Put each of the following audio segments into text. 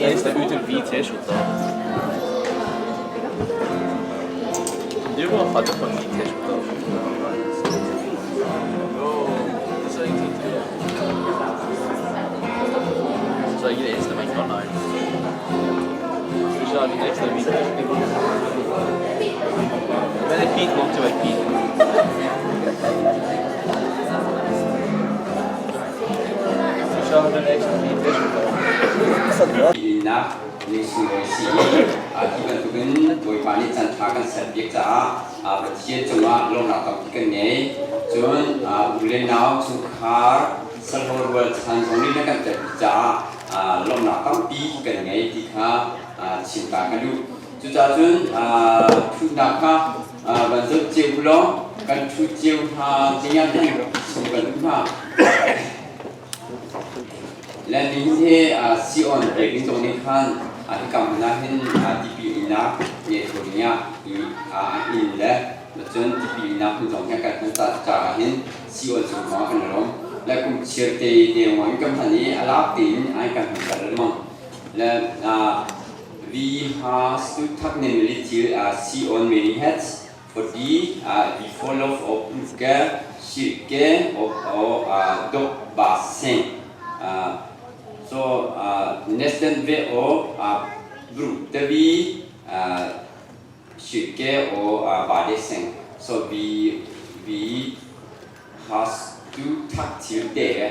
Den eneste uten hvit T-skjorte. Du bare hadde på en hvit T-skjorte. Jo, det sa ingenting til det. Så er jeg den eneste med en grønn øyne. Så ikke har den ekstra hvit T-skjorte. Men det er fint nok til å være hvit. Så ikke har den ekstra hvit T-skjorte. Innak ni sunglawi si i hi bantukin Bawipa nih caanṭha kan serpiak caah Pathian cungah lawmhnak tampi kan ngei. Cun u le nau chungkhar salhaw rualchan zong nih na kan telpi caah lawmhnak tampi kan ngei ti kha chim ta ka duh. Cucaah cun ṭhutnak kha van zoh cio u law kan ṭhu cio hna dingah hin sung kan duh hna. Le nihin hi Sion biakinn zong nih khan hika hmun ah hin tipil innak nge kho dingah inn le cun tipil innak hmun zong hi kan hman caah hin Sion cung zongah kan i lawm. Le kum chir te dengmang in kan hman i a lak tein an kan hmanter lengmang. Le vi ha stu thak nemlig til Sion menighet fordi vi får lov å bruke kirke og dåpsbasseng. Så nesten ved å brukte vi kirke og badeseng. Så vi har stor takk til dere.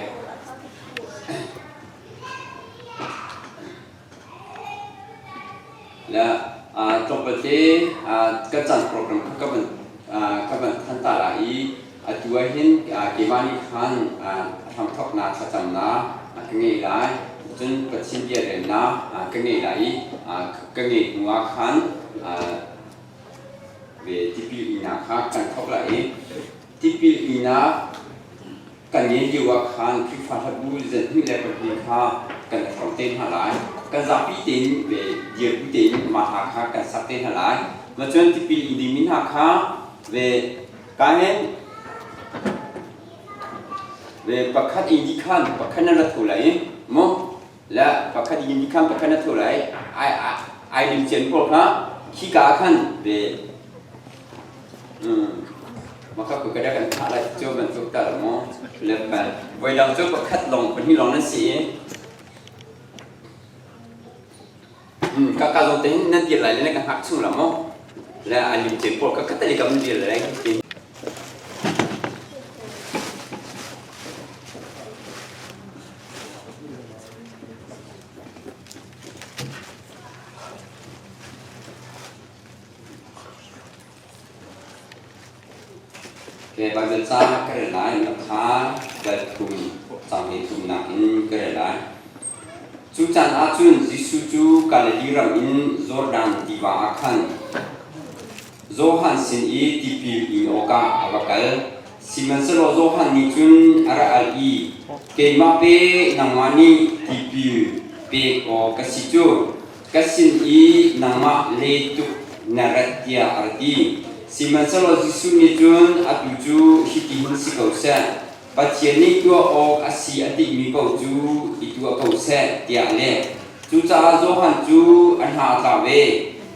Le tlawmpalte kan caan program kha ka van than ta lai i atu ah hin keimah nih khan hramthawknak thlacamnak ka ngei lai. Cun Pathian bia relnak ka ngei lai i ka ngei hnu ah khan ve tipil innak kha kan thawk lai i tipil innak Kan ngen lio ah khan Khrihfa hlabu 22 kha kan hrawm te hna lai. Kan zapi tein ve dirbu tein mah hla kha kan sak te hna lai. Ma cun tipil i dingmi hna kha ve ka hen ve pakhat in di khan pakhat na ra tho lai mu le pakhat in di khan pakhat na tho lai ai ai lim cian pawl kha khi ka khan ve Maka ku kada kan thah lai cu bantuk ta lo maw le voidang cu pakhat lawng pahnih lawng nan si i ka ka zong te nan dir lai le na ka hngak chung la maw le a lim te pawl ka ka tali kam dir lai tin. Baibal ca ka rel lai na kha dal thum cang he thumnak in ka rel lai. Cu caan ah cun Jesuh cu Galilee ram in Jordan tiva ah khan Johan sin i tipil in awkah a va kal. Sihmanhsehlaw Johan nih cun a ra al i, Keimah pe nangmah nih tipil pek awk ka si cu. Ka sin i nangmah le tuk na rat tiah a ra ti. Sihmanhsehlaw Jesuh nih cun atu cu hitihin si ko seh, Pathian nih tuah awk a si a timi paoh cu i tuah ko seh tiah a leh. Cucaah Johan cu a hna a tla ve.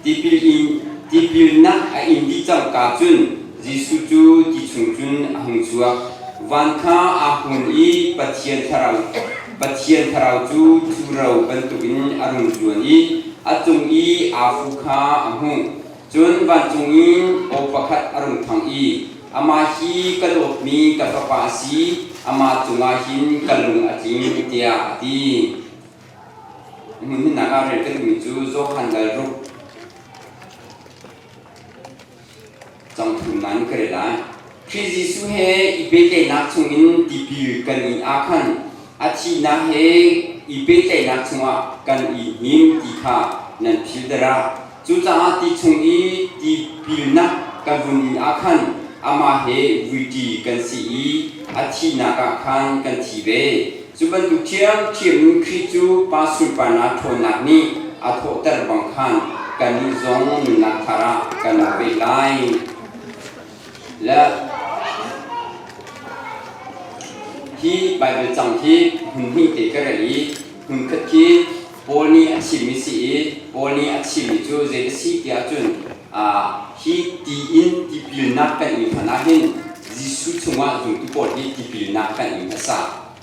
Tipil in tipilnak a in dih cangka cun Jesuh cu ti chung cun a hung chuak. Van kha aa hun i Pathian thlarau Pathian thlarau cu ṭhuro bantukin a rung zuan i a cung i aa fu kha a hmuh. Cun vancung in aw pakhat a rung thang i, Amah hi ka dawtmi ka fapa a si, amah cungah hin ka lung a tling, tiah a ti. Hmunhnak ah rel ka duhmi cu Johan dal ruk Cangthum nan ka rel lai. Khrih Jesuh he i pehtlaihnak chungin tipil kan in ah khan a thihnak he i pehtlaihnak chungah kan i hnim ti kha nan phil dara. Cucaah ti chung i tipilnak kan vun in ah khan amah he vuiṭi kan si i a thihnak ah khan kan thi ve. Cu bantuk ṭhiamṭhiam in Khrih cu Pa sunparnak ṭhawnnak nih a thawhter bang khan kannih zong nunnak thar ah kan peh lai. Le hi Baibal cang hi hmun hnih te ka rel i hmun khat khi Paul nih a chimmi si i Paul nih a chimmi cu zei a si tiah cun hi ti in tipilnak kan ing hmanh ah hin Jesuh chungah zumtu pawl hi tipilnak kan ing hmasa.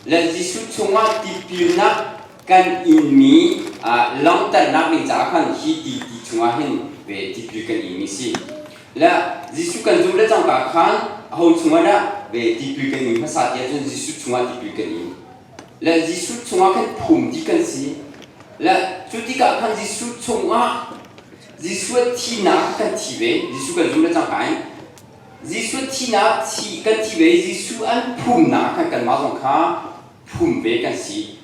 Le Jesuh chungah tipilnak kan inmi langhternak ding caah khan hi ti ti chungah hin ve tipil kan ingmi si. Le Jesuh kan zumh le cangka khan aho chungah dah ve tipil kan ing hmasa tiah cun Jesuh chungah tipil kan ing. Le Jesuh chungah khan phum dih kan si. Le cu tikah khan Jesuh chungah Jesuh thihnak kan thi ve. Jesuh kan zumh le cangka in Jesuh thihnak thi kan thi ve. Jesuh an phumnak khan kanmah zong kha phum ve kan si.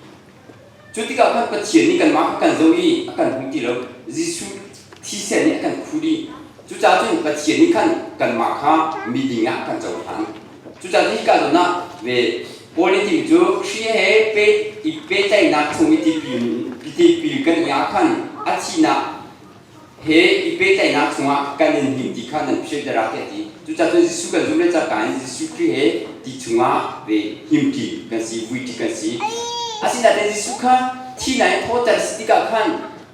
Cu tikah khan Pathian nih kanmah kha kan zoh i a kan hmu ti lo. Jesuh thisen nih a kan khuh dih. Cucaah cun Pathian nih khan kanmah kha miding ah a kan cohlan. Cucaah cun hika zawn ah ve Paul nih timi cu Khrih he pe i pehtlaihnak chung i tipil tipil kan i ah khan a thihnak he i pehtlaihnak chungah kan in hnim ti kha nan philh dara tiah a ti. Cucaah cun Jesuh kan zumh le cangka in Jesuh Khrih he ti chungah ve himṭi kan si, vuiṭi kan si. Asinain Jesuh kha thihnak in thawhter a si tikah khan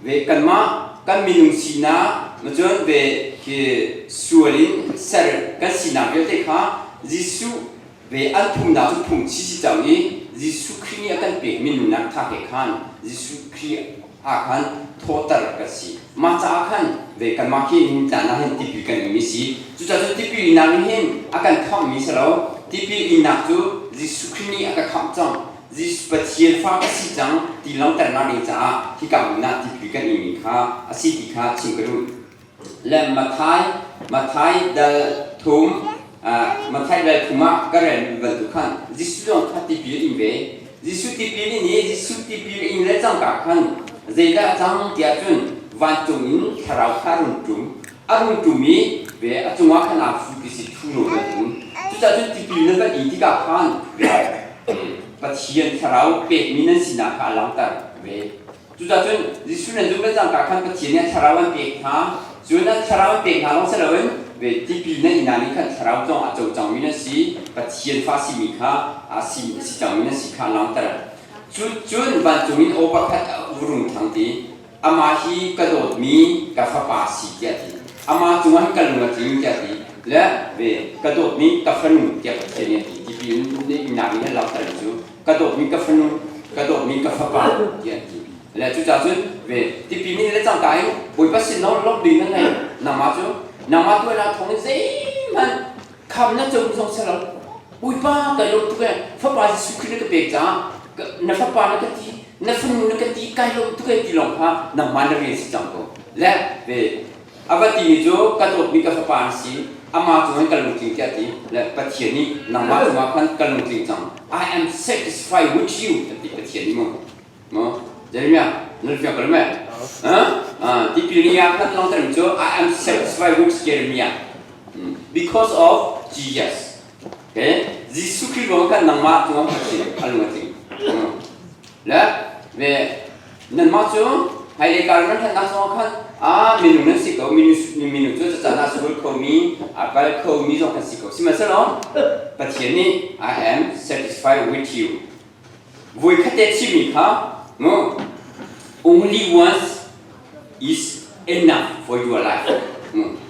ve kanmah kan minung sinak cun ve khi sual in ser kan sinak vialte kha Jesuh ve an phungnak cu phung chi si cang i Jesuh Khrih nih a kan pekmi nunnak tha he khan Jesuh Khrih ah khan thawhter kan si. Mah caah khan ve kanmah khi nihin caan ah hin tipil kan inmi si. Cucaah cun tipil innak nih hin a kan khamhmi si lo. Tipil innak cu Jesuh Khrih nih a ka khamh cang. Jesuh Pathian fa ka si cang ti langhternak ding caah hika hmun ah tipil kan inmi kha a si ti kha chim ka duh. Le Matthai Matthai dal thum Matthai dal thum ah ka rel bantuk khan Jesuh zong kha tipil in ve. Jesuh tipil in i Jesuh tipil in le cangka khan zeidah a cang tiah cun vancung in thlarau kha a rung ṭum. A rung ṭum i ve a cungah khan aa fu ti si thu nawl bantukin. Cucaah cun tipil nan van in tikah khan Pathian thlarau pekmi nan sinak kha a langhter ve. Cucaah cun Jesuh nan zumh le cangka khan Pathian nih a thlarau an pek hna. Cun a thlarau an pek hna lawng si loin ve tipil nan in nih khan thlarau zong a co cangmi nan si, Pathian fa simi kha a si, si cangmi nan si kha a langhter. Cu cun vancung in aw pakhat a rung thang ti, amah hi ka dawtmi ka fapa si tiah ti. Amah cungah hin ka lung a tling tiah ti. Le ve ka dawtmi ka fanu tiah Pathian nih a ti. Tipil innak nih a langhter cu ka dawtmi ka fanu, ka dawtmi ka fapa tiah an ti. Le cucaah cun ve tipi nih le cangka in Bawipa sin lawng lawmh ding nan ngei. Nangmah cu nangmah tuahnak thawng in zeihmanh kham na co zong si lo. Bawipa kai lawm tuk ee fapa Jesuh Khrih na ka pek caah na fapa na ka ti na fanu na ka ti kai lawm tuk ee ti lawng kha nangmah na rian si cang ko. Le ve A va timi cu ka dawtmi ka fapa an si, amah cungin ka lungtling tiah a ti. Le Pathian nih nangmah cungah khan ka lungtling cang. I am satisfied with you a ti Pathian nih mu. Mu Jeremiah, nan fiang ko lo meh? Tipil ni ah khan langhtermi cu I am satisfied with Jeremiah because of Jesus. Okay? Jesuh Khrih ruang khan nangmah cungah Pathian a lung a tling. Le ve nanmah cu hmailei kar nan ṭhatnak zongah khan ah minung nan si ko minung cu cacaan ah sual khomi a kal khomi zong kan si ko sihmanhsehlaw Pathian nih I am satisfied with you voi khat te chimmi kha mu only once is enough for your life mu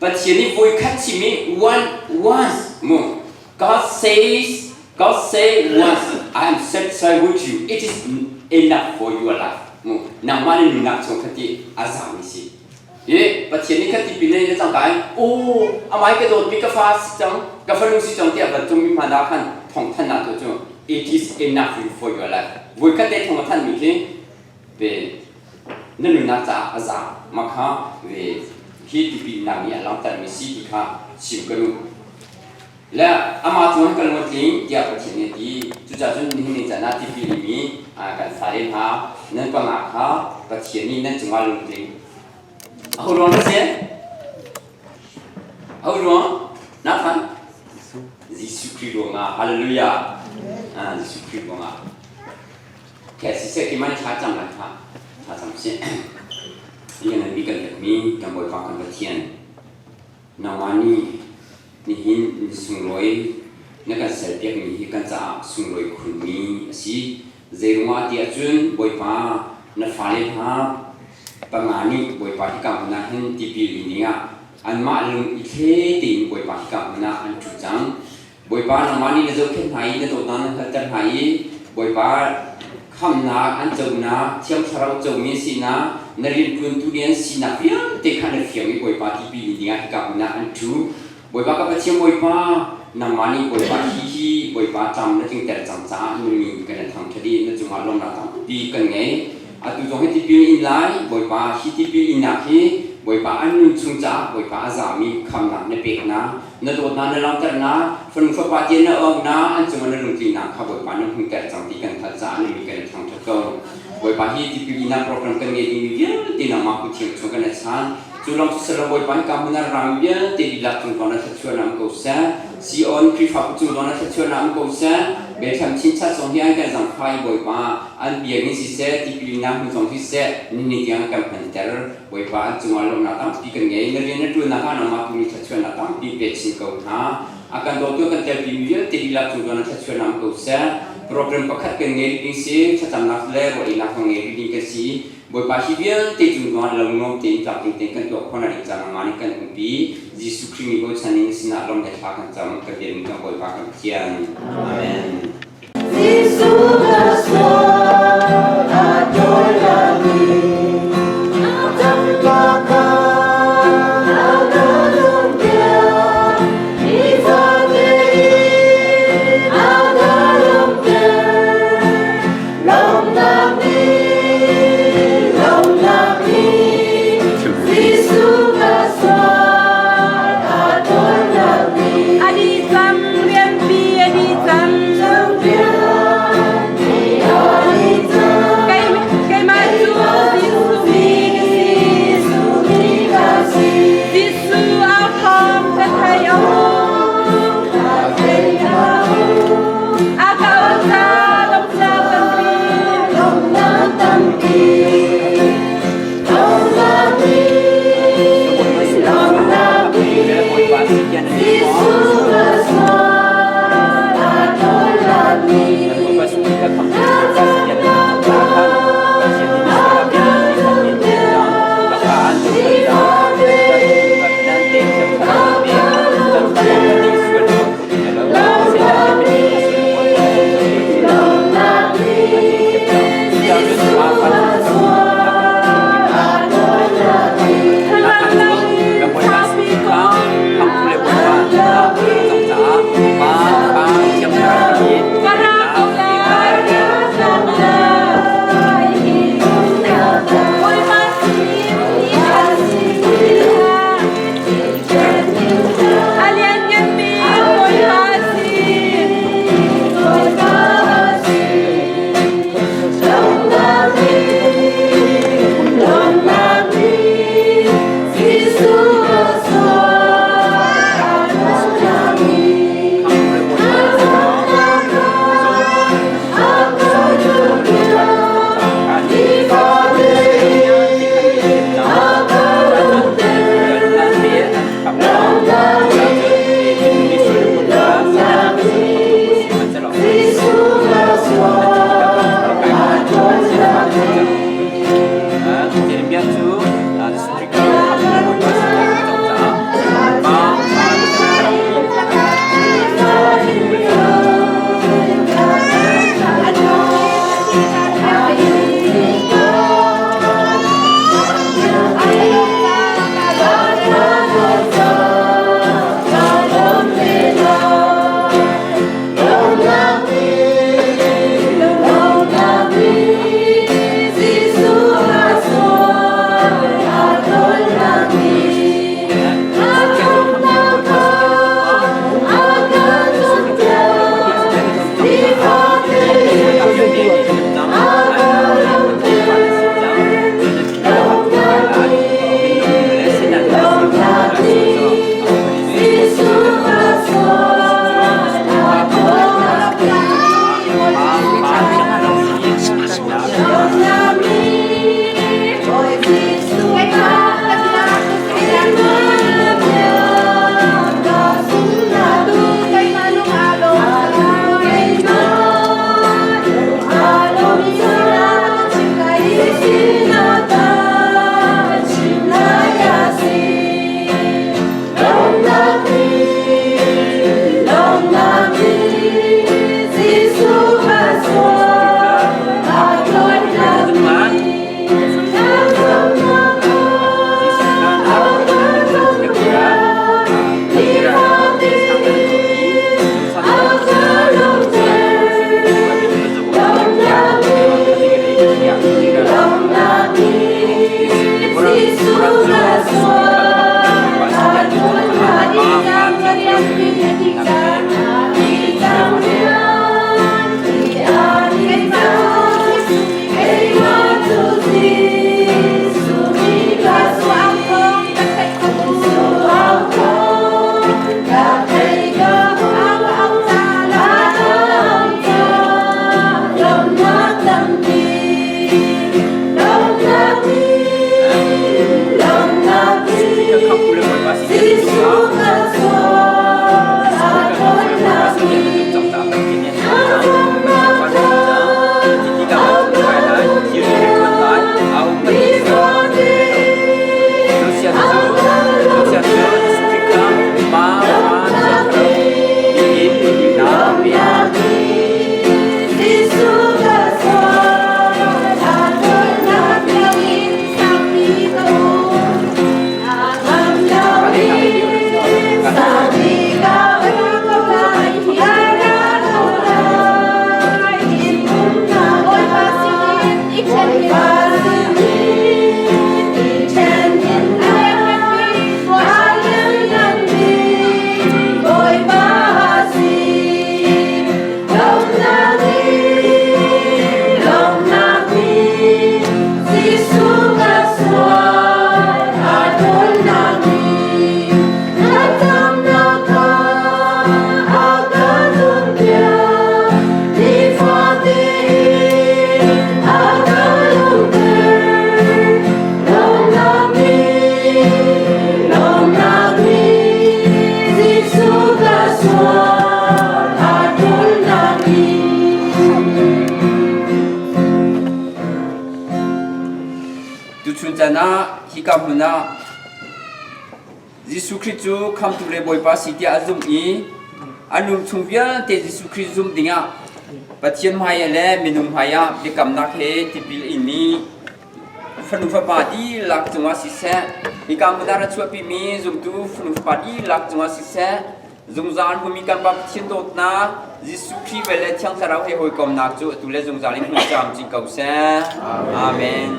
Pathian nih voi khat chim i one once mu God says God say once I am satisfied with you it is enough for your life mu nangmah na nunnak chung kha ti a zami si i Pathian nih kha tipil na cang kai o amai ka dawtmi ka fa si cang ka fanu si cang tiah vancung mi hmanh ah khan thawngthannak tu cu it is enough for your life voi khat te thawng a thanmi khi ve na nunnak caah a za mah kha ve hi tipilnak nih a langhtermi si ti kha chim ka duh le amah cu kan lung a tling tiah Pathian nih a ti cucaah cun nihin ni caan ah tipil imi kan fale hna nan panga kha Pathian nih nan cungah lungtling aho ruang na si aho ruang na khan Jesuh Khrih ruangah hallelujah Jesuh Khrih ruangah Khe siseh ti man thla cang lai kha thla cang sih. Lian bi kan mi kan Bawipa kan Pathian nangmah nih nihin ni sunglawi na kan serpiak mi hi kan caah sunglawi khunmi a si. Zeiruangah ti ahcun Bawipa na fale hna panga nih Bawipa hika hmun ah hin tipil in dingah anmah lung i thle tein Bawipa hika hmun ah an ṭhu cang. Bawipa nangmah nih na zohkhenh hna i na dawtnak na hngalhter hna i Bawipa khamhnak an conak Thiang Thlarau comi an sinak na rianṭuantu nih an sinak vialte kha na fiang i Bawipa tipil in dingah hika hmun ah an ṭhu. Bawipa ka Pathian Bawipa, nangmah nih Bawipa hi hi Bawipa cam na tlingter cang caah na min kan in thangṭhat i na cungah lawmnak tampi kan ngei. Atu zong hi tipil in lai, Bawipa hi tipil innak hi Bawipa an nun chung caah Bawipa a zami khamnak na peknak, na dawtnak na langhternak, fanu fapa tiah na auhnak, an cungah na lungtlinnak kha Bawipa na hmuhter cang ti kan hngalh caah na min kan in thangṭhat ko. Bawipa hi tipil innak program kan ngei dingmi vialte nangmah kut thiang chung kan i chan. Cu lawng cu si lo Bawipa hika hmun ah ram vialte dihlak cung zong na thluachuahnak um ko seh. Sion Khrihfabu cung zong na thluachuahnak um ko seh. Bethlehem chinchat zong hi an kan zangfah i Bawipa an biakinn siseh, tipilnak hmun zong siseh, nihin tiang an kan hmanter. Bawipa an cungah lawmhnak tampi kan ngei. Na rian na ṭuannak ah nangmah tu nih thluachuahnak tampi pe chin ko hna. A kan dawtu kan telpimi vialte dihlak cung zong na thluachuahnak um ko seh. Program pakhat kan ngei ding si, thlacamnak le ruah einak zong ngei rih ding kan si. Bawipa hi vialte cung zongah lungnuam tein tlamtling tein kan tuah khawhnak ding caah nangmah nih kan umpi. Jesuh Khrih mi bochan in sinah lawm le thla kan cam. Kan biakmi kan Bawipa kan Pathian. Amen. Jesuh ka sual a tawi Adi cang rianpi adi cang. Tutan ah hika hmun ah Jesuh Khrih cu Khamhtu le Bawipa si tiah a zumh i a nun chung vialte Jesuh Khrih zumh dingah Pathian hmaiah le minung hmaiah biakamnak he tipil a inmi fanu fapa dihlak cungah siseh, hika hmun ah ra chuahpimi zumtu fanu fapa dihlak cungah siseh, zungzal hmumi kan Pa Pathian dawtnak, Jesuh Khrih vel le Thiang Thlarau he hawikomnak cu atu le zungzal in hmun camcin ko seh. Amen.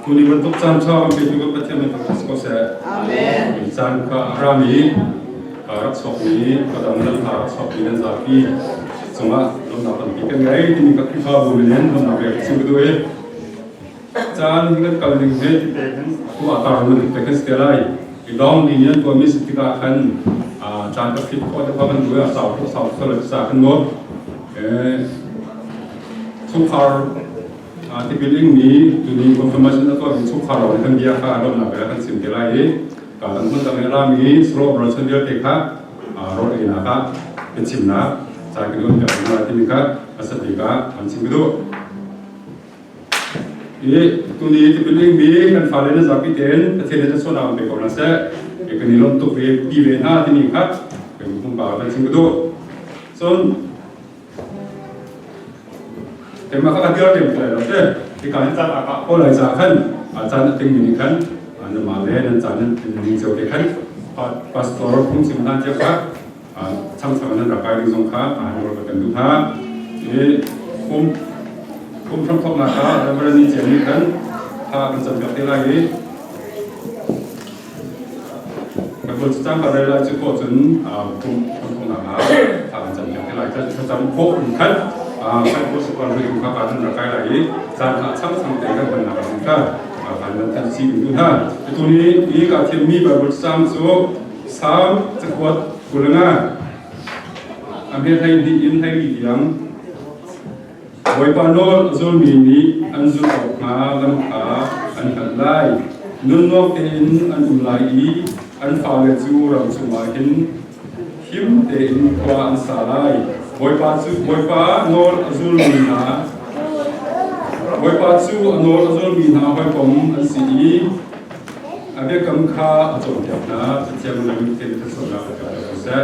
Tuni bantuk caan ṭha kan petu kan Pathian min thangṭhat si ko seh. Amen. Caan kha a rami rak chuakmi kadang nan hna rak chuakmi nan zapi cungah lawmhnak tampi kan ngei timi ka Khrihfabu min in lawmhnak pek chim ka duh i caan hi kan kal ning he tu a tar man te kan si te lai. I dong ni an tuahmi si tikah khan Caan ka fit khawh te kan duh sau sau sau le sa kan ngol. Chungkhar tipil ing mi tuni confirmation a tuah mi chungkhar lawng kan bia kha lawmnak bia kan chim te lai i ka dang hmun dang i rami sro ral chan vialte kha rawl einak ah biachimnak ca kan un piak hna timi kha a sati ka an chim ka duh. I tuni tipil ing mi kan fale na zapi tein Pathian nih thluachuahnak an pe ko hna seh. Kan i lawm tuk ve pi ve hna timi kha kan pumpak kan chim ka duh. Cun keimah kha ka dir lem lai lo te hika hin caan a ko lai ca khan caan a ting mi nih khan nanmah le nan caan nan ning cio te khan pastor phungchim hna cia kha changchang nan rak kai ding zong kha nawl ka kan duh hna. I kum kum hramthawknak ah Reverend Ni Cian nih khan tha kan campiak te lai i Bible cacang ka rel lai cu khawh cun kum hramthawknak ah tha kan campiak te lai. Thlacam khawh in khan kan khuasuk ran kum kha kan rak kai lai i caan kha changchang te kan hmannak ah kha kan van thanh si kan duh hna. Tuni i ka thiammi Bible cacang cu Salm cakuat 25 a hme 12 in 14 tiang. Bawipa nawl a zulmi nih an zulh awk hnga lam kha an hngalh lai. Nunnuam tein an um lai i an fale cu ram chungah hin him tein khua an sa lai. Bawipa cu Bawipa nawl a zulmi hna Bawipa cu a nawl a zulmi hna hawikom an si i A biakam kha a cawnpiak hna. Pathian min thil thluachuahnak a pek ko seh.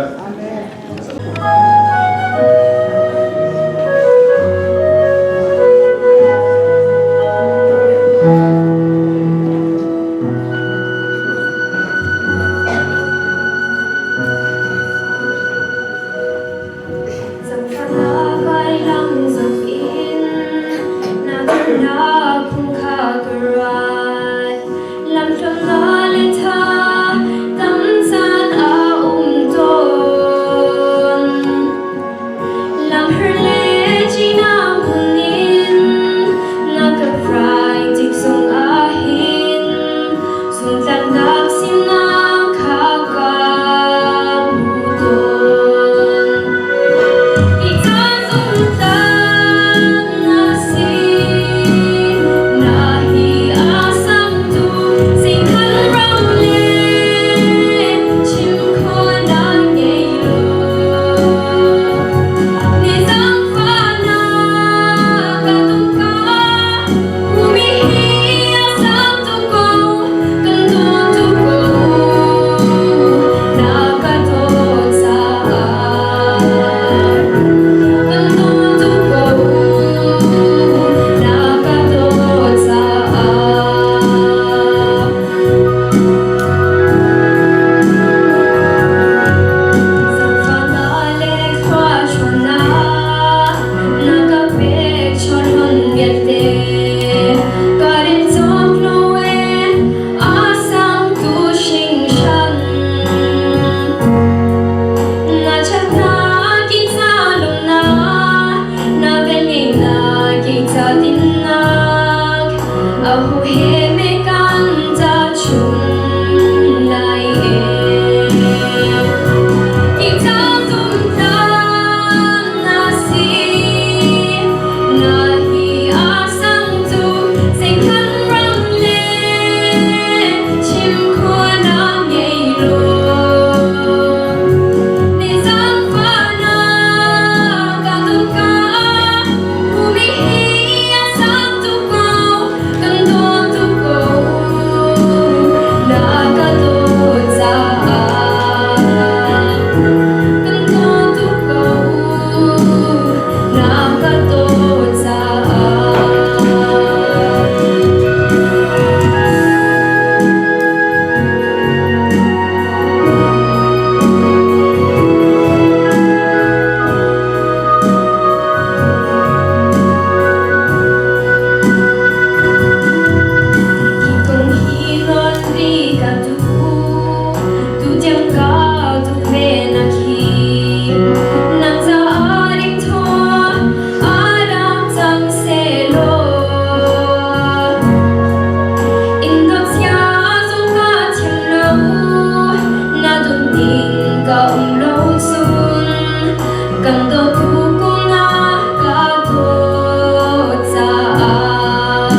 Kan dawtu kung na ka dawt caah.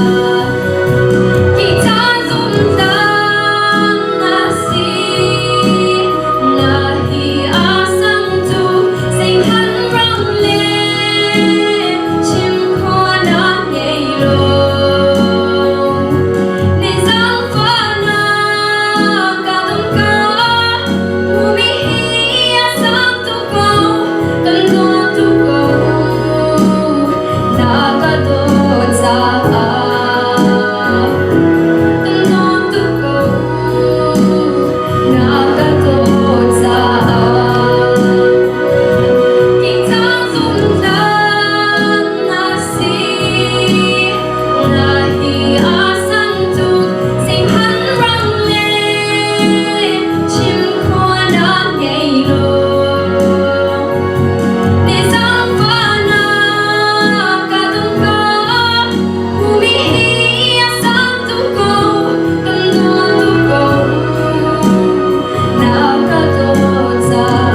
Ki ca zumtlang na si, na hi a sang tu singhan rang le chim khawh na ngei lo. Ni zaangfahnak ka dong ka, hmumi hi a sang tuk ko, kan dawt tuk ko, na ka dawt caah. Kan dawt tuk ko, na ka dawt caah. Ki ca zumtlang na si, na hi a sang tuk, singhan rang le chim khawh na ngei lo. Ni zaangfahnak ka dong ko, hmumi hi a sang tuk ko, kan dawt tuk ko, na ka dawt caah.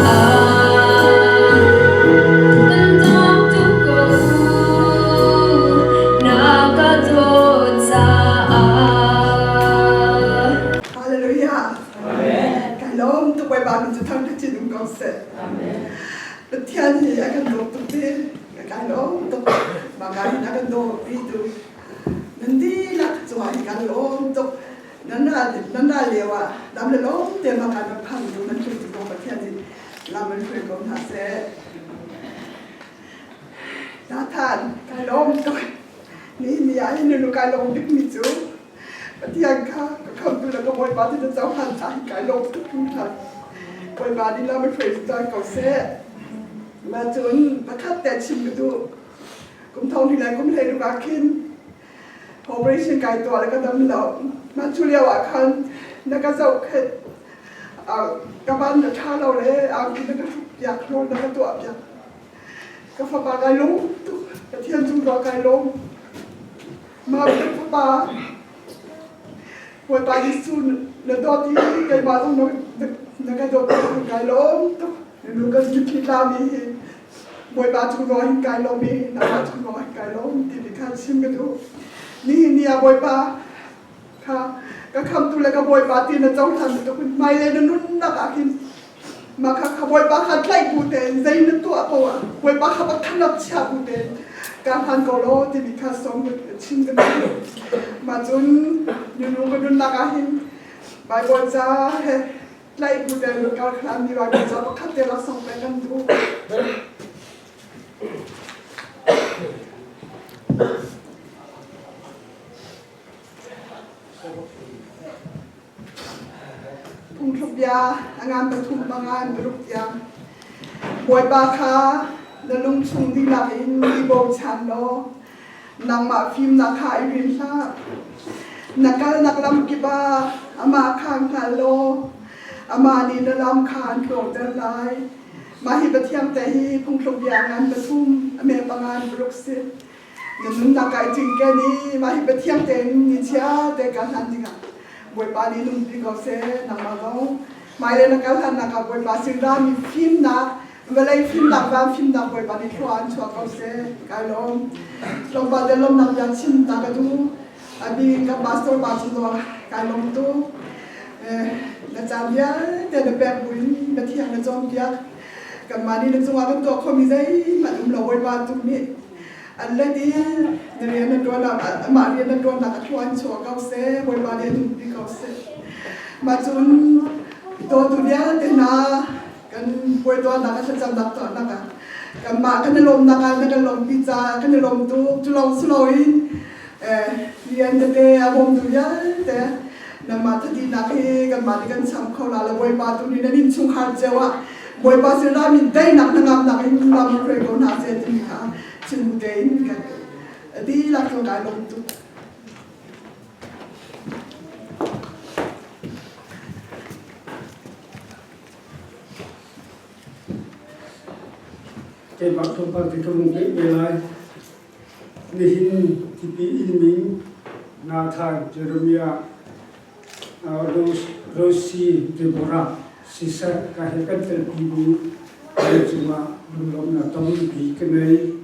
Kan dawt tuk ko, na ka dawt caah. Hallelujah. Kai lawm tuk Bawipa min cu thangṭhat chin um ko seh. Pathian hi a kan dawt tuk ti kai lawm tuk. Mah ka hin a kan dawt tu nan dihlak cungah hi kan lawm tuk. Nan ral nan ral lio ah dam le lawm te mah ka nan phan tu nan tlung tu Pathian nih lam in hruai ko hna seh. Nathan, kai lawm tuk. Ni ni ah hin nu kai lawm bik mi cu Pathian kha ka khamtu le ka Bawipa ti na cohlan caah hi kai lawm tuk hringhran. Bawipa nih lam in hruai zungzal ko seh. Mah cun pakhat te chim ka duh. Kum thong hnih le kum 16 ah khin operation kai tuah le ka dam lo. Mah cu lio ah khan na ka zohkhenh. Ka ban na ṭha lo le angki na ka hruk piak, rawl na ka tuah piak. Ka fapa kai lawm tuk. Pathian cung zong kai lawm. Mah ka fapa Bawipa Jesuh na dawt i keimah zong na ka dawt tuk kai lawm tuk. Nu kan mitthli tlami hi Bawipa cung zong hin kai lawm i nangmah cung zong hin kai lawm timi kha chim ka duh. Nihin ni ah Bawipa kha ka khamtu le ka Bawipa ti na cohlan bantuk in hmailei na nunnak ah khin mah kha kha Bawipa kha tlaih bu tein zei na tuah ko ah Bawipa kha pakhat rak chia bu tein ka hlan ko law timi kha sawm chim ka duh. Mah cun nunu ka nunnak ah hin Baibal ca he tlaih bu tein kar khlan mi Baibal ca pakhat te laksawng pek kan duh. Phungthluk bia a ngan pathum pangan paruk tiang. Bawipa kha na lungchung dihlak in i bochan law nangmah fimnak kha i rin hlah. Na kalnak lam kip ah amah kha hngal law amah nih na lam kha an tluangter lai. Mah hi Pathian te hi phungthluk bia ngan pathum a me pangan paruk si. Na nunnak ai cinken i mah hi Pathian tein nichia te ka hlan dingah Bawipa nih nungpi ko seh nangmah zong hmailei na kal hlannak ah Bawipa sin rami fimnak vawlei fimnak van fimnak Bawipa nih thlua an chuah ko seh kai lawm tlawmpal te lawmnak bia chim ta ka duh abi ka pastor pa cung zong kai lawm tu na caan vialte na pek buin Pathian na cawnpiak kanmah nih na cungah kan tuah khomi zeihmanh um lo Bawipa tu nih An let i na rian na ṭuan ah amah rian na ṭuannak a thlua in chuah ko seh, Bawipa nih an umpi ko seh. Mah cun dawtu vialte hna kan puai tuahnak ah thlacamnak tuahnak ah kanmah kan i lawmnak ah na kan lawmpi caah kan i lawm tuk. Cu lawng si loin rian tete a bawmtu vialte nangmah thadinak hi kanmah nih kan cham kho la lo Bawipa tu nih nan innchungkhar cio ah Bawipa sinah min daihnak hnangamnak in lam hruai ko hna seh timi kha chim tein kan dihlak cu kai lawm tuk. Keimah tlawmpal te ka vung pek ve lai. Nihin tipi in min Nathan Jeremiah Rosie Deborah siseh ka he kan telpi mi cungah Lunglawmhnak tampi ka ngei.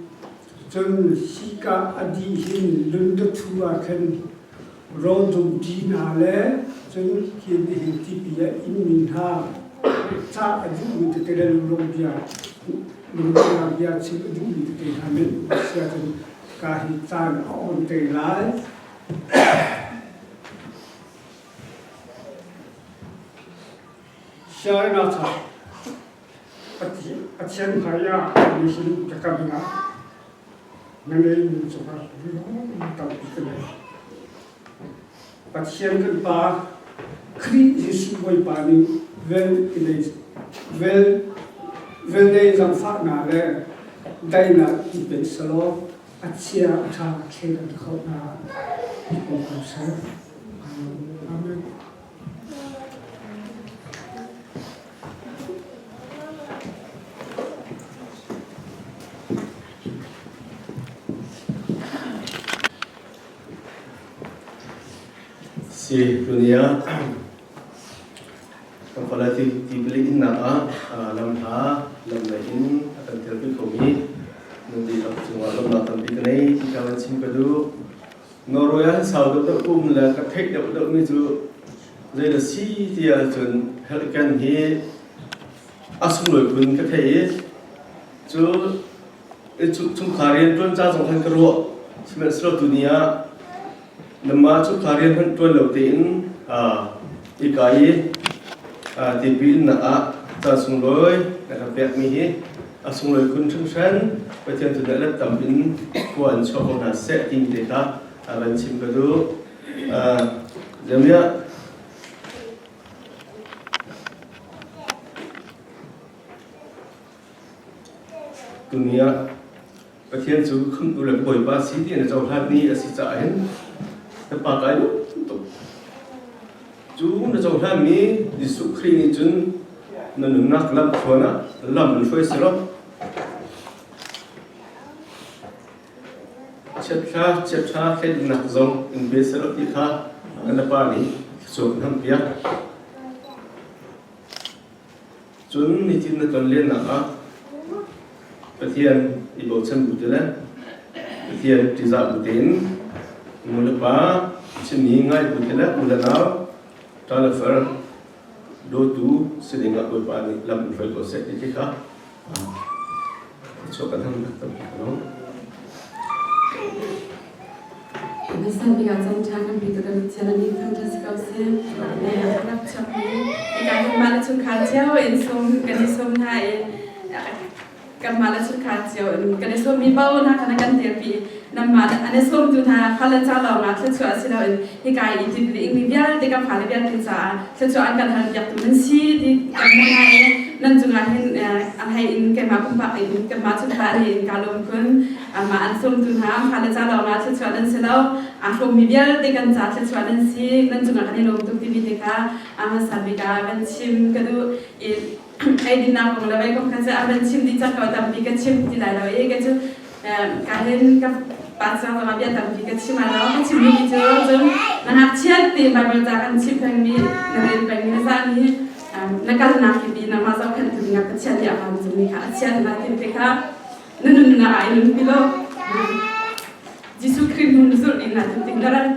Cun hika a dih hin Lundathu ah khan rawl dumṭi hna le cun hi nihin tipi ah innmi hna ca a duhmi tete le lunglawm bia lunglawmhnak bia chim a duhmi tete hna nan um si ahcun ka hi caan a on te lai. Sianginn ah Pathian hmaiah nihin biakamnak na ngeihmi cungah lung tampi ka ngei. Pathian kan Pa, Khrih Jesuh Bawipa nih velnei zaangfahnak le daihnak in pe selaw a chia a ṭha thleidan khawhnak i pom ko seh. Amen. Si dunia kan fale ti tipil innak ah lam hla lam lei in a kan telpi khomi nan dihlak cungah lawmhnak tampi ka nei ti ka van chim ka duh. Norway ah sau deuhdeuh um le ka theih deuhdeuh mi cu zei dah si ti ahcun Hurricane hi a sunglawi phun ka theih i cu chungkhar rian ṭuan ca zong khan ka ruah. Sihmanhsehlaw tuni ah nangmah chungkhar rian hmanh ṭuan lo tein hika i tipil innak ah caan sunglawi na kan pekmi hi a sunglawi khun hringhran. Pathian tu nih let tam in khua in chuah ko hna seh timi te kha van chim ka duh. Jeremiah tuni ah Pathian cu khamhtu le Bawipa si ti na cohlan ni a si caah hin na pa kai tuk. Cu na cohlanmi Jesuh Khrih nih cun na nunnak lam thluan ah lam in hruai selaw chiathla chiaṭha thleidannak zong in pe selaw ti kha na pa nih thluachuah in hampiak. Cun nitin na tonlennak ah Pathian i bochan bu te le Pathian ṭihzah bu tein nu le pa chimmi ngai bu te le u le nau ṭa le far dawtu si ding ah Bawipa nih lam in hruai ko seh ti khi kha chuah kan hang tampi ko lo. Nasa bik ah caan ṭha kan bi kan Pathian an in thangṭhat si ko seh. Rak chuak mi ika kan mah le chungkhar cio in sawm kan i sawm hna i kanmah le chungkhar cio in kan i sawmmi paoh hna kha na kan dirpi nanmah an i sawmtu hna fale ca lawngah thluachuah si loin hika i tipil ingmi vialte kan fale vialte caah thluachuah an kan halpiaktu nan si ti kan hmuh hna i nan cungah hin a hlei in keimah pumpak in kanmah chungkhar nih in kaa lawm khun. Amah an sawmtu hna an fale ca lawngah thluachuah nan si lo. Aa hrawmmi vialte kan ca thluachuah nan si. Nan cungah kan i lawm tuk timi te kha a hmasa bik ah van chim ka duh. I eidinnak kong le vei kong kha cu a van chim dih cang ko tampi ka chim ti lai lo i ka cu ka hin ka pa cang zongah bia tampi ka chim ai lo. Ka chim duhmi cu cun na ngakchiat ti Bible ca kan chim pengmi na rel pengmi na zahmi na kalnak hi nangmah zohkhenhtu dingah Pathian nih a van cungmi kha a chiat lai ti te kha na nunnak ah i nunpi lo. Jesuh Khrih hnu na zulh ding ah cun na ral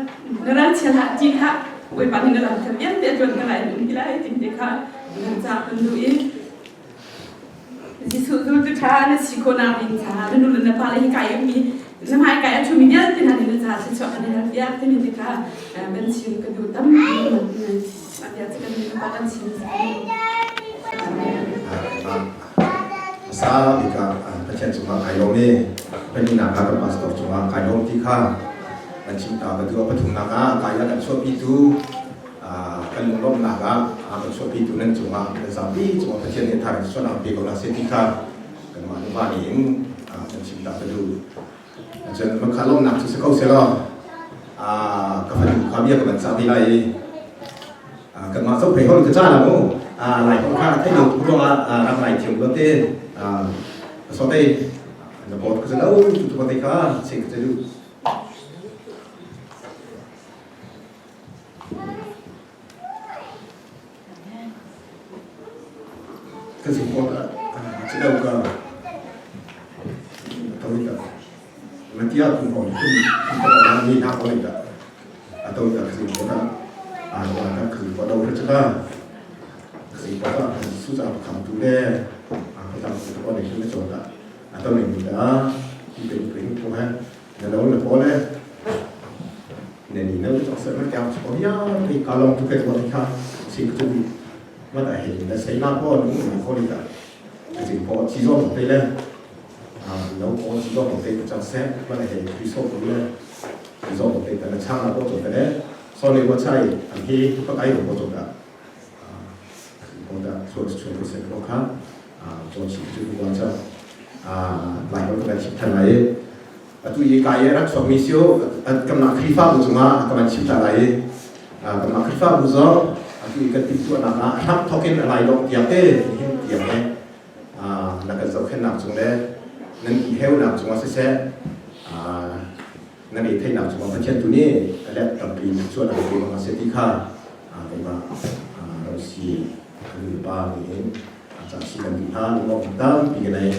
na ral chia hlah ti kha Bawipa nih na lam kha vialte a tuan ka lai in um ti lai ti te kha nan ca kan duh i Jesuh zul tu ṭha na si khawhnak ding caah na nu le na pa le hi kai ummi na hmai kai a ṭhumi vialte hna nih na ca thluachuah kan i hal piak timi te kha kan chim ka duh tam bia cu kan pa kan chim. Sa bik ah Pathian cungah kai lawm i pahnihnak ah kan pastor cungah kai lawm ti kha kan chim ta ka duh. Pathumnak ah kai ah kan chuahpitu kan lunglawmhnak ah kan chuahpitu nan cungah nan zapi cungah Pathian nih thar in sualnak pe ko hna seh ti kha kanmah nuva nih in kan chim ta ka duh. Cun makha lawmhnak cu si ko selaw ka fanu kha bia ka van cah ve lai i kanmah zoh phei hol ka ca la mu lai hol kha thei lo ruangah rak lai thiam lo te so te na pot ka lo tu tu te kha ching ka du ka support a ci lo ka. to ta ma tia tu ko ni tu ko na ni na ko ni ta a to ta khasi ko ta a wa ta khasi ko do ra cha khasi ko ta su cha kham tu le a ko ta ko ni ni cho ta a to ni ta ti pe pe ko ha na lo na ko le ne ni na cho se ma kya cho ya ni ka long tu ke ko ni kha si ko tu ma ta he na sei na ko ni ko ni ta 只个始终目的咧，啊，有个始终目的就 set 乜係佢所講咧，始終目的但係差唔多做嘅咧，所以我猜係佢不解用我做㗎，啊，我得做全部成個卡，啊，做事就我就啊，嚟我個切睇嚟，啊，對於解嘢啦，上面少，啊，咁那開發唔做啊，咁樣切睇嚟，啊，咁那開發唔做，啊，對個地主那那，他 talking 嚟落啲嘅，啲嘅。na kan zohkhenhnak cung le nan i heunak cungah siseh nan i theihnak cungah Pathian tu nih a let tampi chuahnak pe bang a si ti kha keimah Rosi ka nulepa nih hin ca si kan duh hna lungawk tampi ka nei.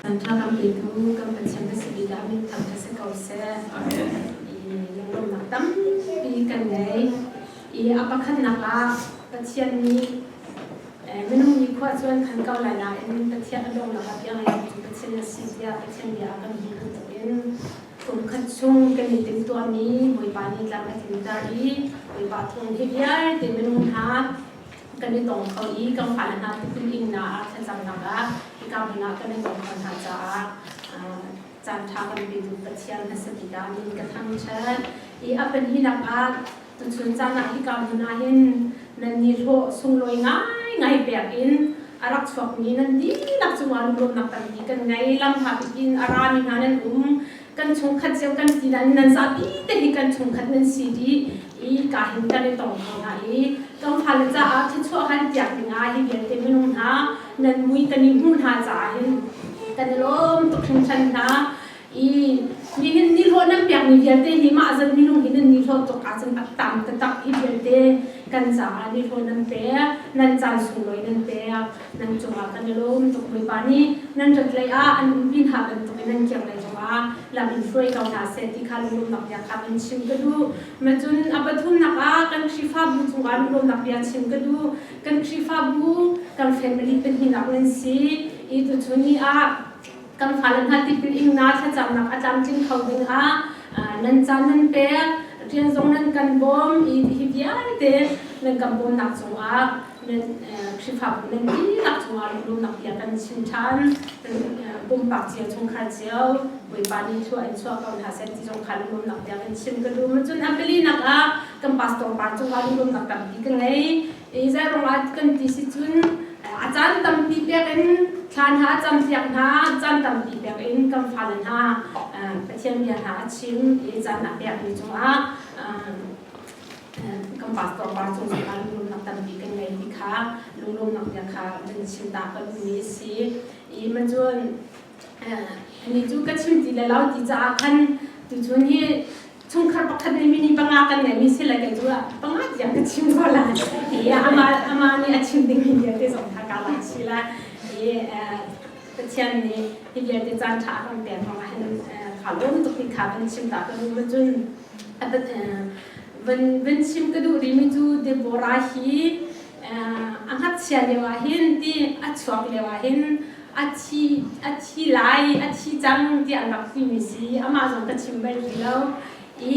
Kan petu kan Pathian ka si bik ah min thang ka si ko seh. I lunglawmhnak tampi kan ngei. I a pakhatnak ah Pathian nih minung nih khua cuan khan ko lai nain Pathian a donghnak ah piang cu Pathian na si tiah Pathian bia a kan hmuh bantukin kum khat chung kan i timhtuahmi Bawipa nih tlam a tlinter i Bawipa thung hi vialte minung hna kan i tong kho i kan fale hna tipil ingnak ah thlacamnak ah hika hmun ah kan i tong kho hna caah caan ṭha kan petu Pathian na si tikah min ka thangṭhat i a pahnihnak ah tuchun caan ah hika hmun ah hin nan nihlawh sunglawi ngaingai pek in a rak chuakmi nan dihlak cungah lunglawmhnak tampi kan ngei lam hla piin a rami hna nan um kan chungkhat cio kan ti nain nan zapi te hi kan chungkhat nan si dih i ka hin kan i tong kho hna i kan fale caah thluachuah han piak ding ah hi vialte minung hna nan mui kan i hmuh hna caah hin kan i lawm tuk hringhran hna i nihin nihlawh nan pekmi vialte hi mah zat minung hi nan nihlawh tuk ahcun a tam taktak hi vialte kan caah nihlawh nan pek nan caan sunglawi nan pek nan cungah kan i lawm tuk Bawipa nih nan rat lei ah an umpi hna bantukin nan kiang lei zongah lam in hruai ko hna seh ti kha lunglawmhnak bia kha kan chim ka duh. Macun a pathumnak ah kan Khrihfabu cungah lunglawmhnak bia chim ka duh. Kan Khrihfabu kan family pahnihnak nan si i tuchun ni ah kan fale hna tipil ingnak thlacamnak a tlamtling kho ding ah nan caan nan pek rian zong nan kan bawm i hi vialte nan kan bawmnak cungah nan Khrihfabu nan dihlak cungah lunglawmhnak bia kan chim ṭhan. Pumpak cio chungkhar cio Bawipa nih thlua in chuah ko hna seh ti zong kha lunglawmhnak bia kan chim ka duh. Cun a palinak ah kan pastor pa cungah lunglawmhnak tampi ka ngei. I zeiruang ah kan ti si cun a caan tampi pek in thla hna campiak hna caan tampi pek in kan fale hna Pathian bia hna a chim i caan a pekmi cungah kan pastor pa cung zongah lunglawmhnak tampi kan ngei ti kha lunglawmhnak bia kha kan chim ta kan duhmi a si. I macun Ani cu ka chim ti le lo ti caah khan tuchun hi chungkhar pakhat nih mini panga kan ngeimi si le kei cu panga tiang ka chim ko lai. I amah amah nih a chim dingmi vialte zong kha ka lak chih lai. I Pathian nih hi vialte caan ṭha a kan pek ruangah hin kaa lawm tuk ti kha van chim ta ka duh. Cun van van chim ka duh rihmi cu Deborah hi a ngakchia lio ah hin ti a chuak lio ah hin a thi a thi lai a thi cang tiah an rak timi si amah zong ka chim bal ti lo i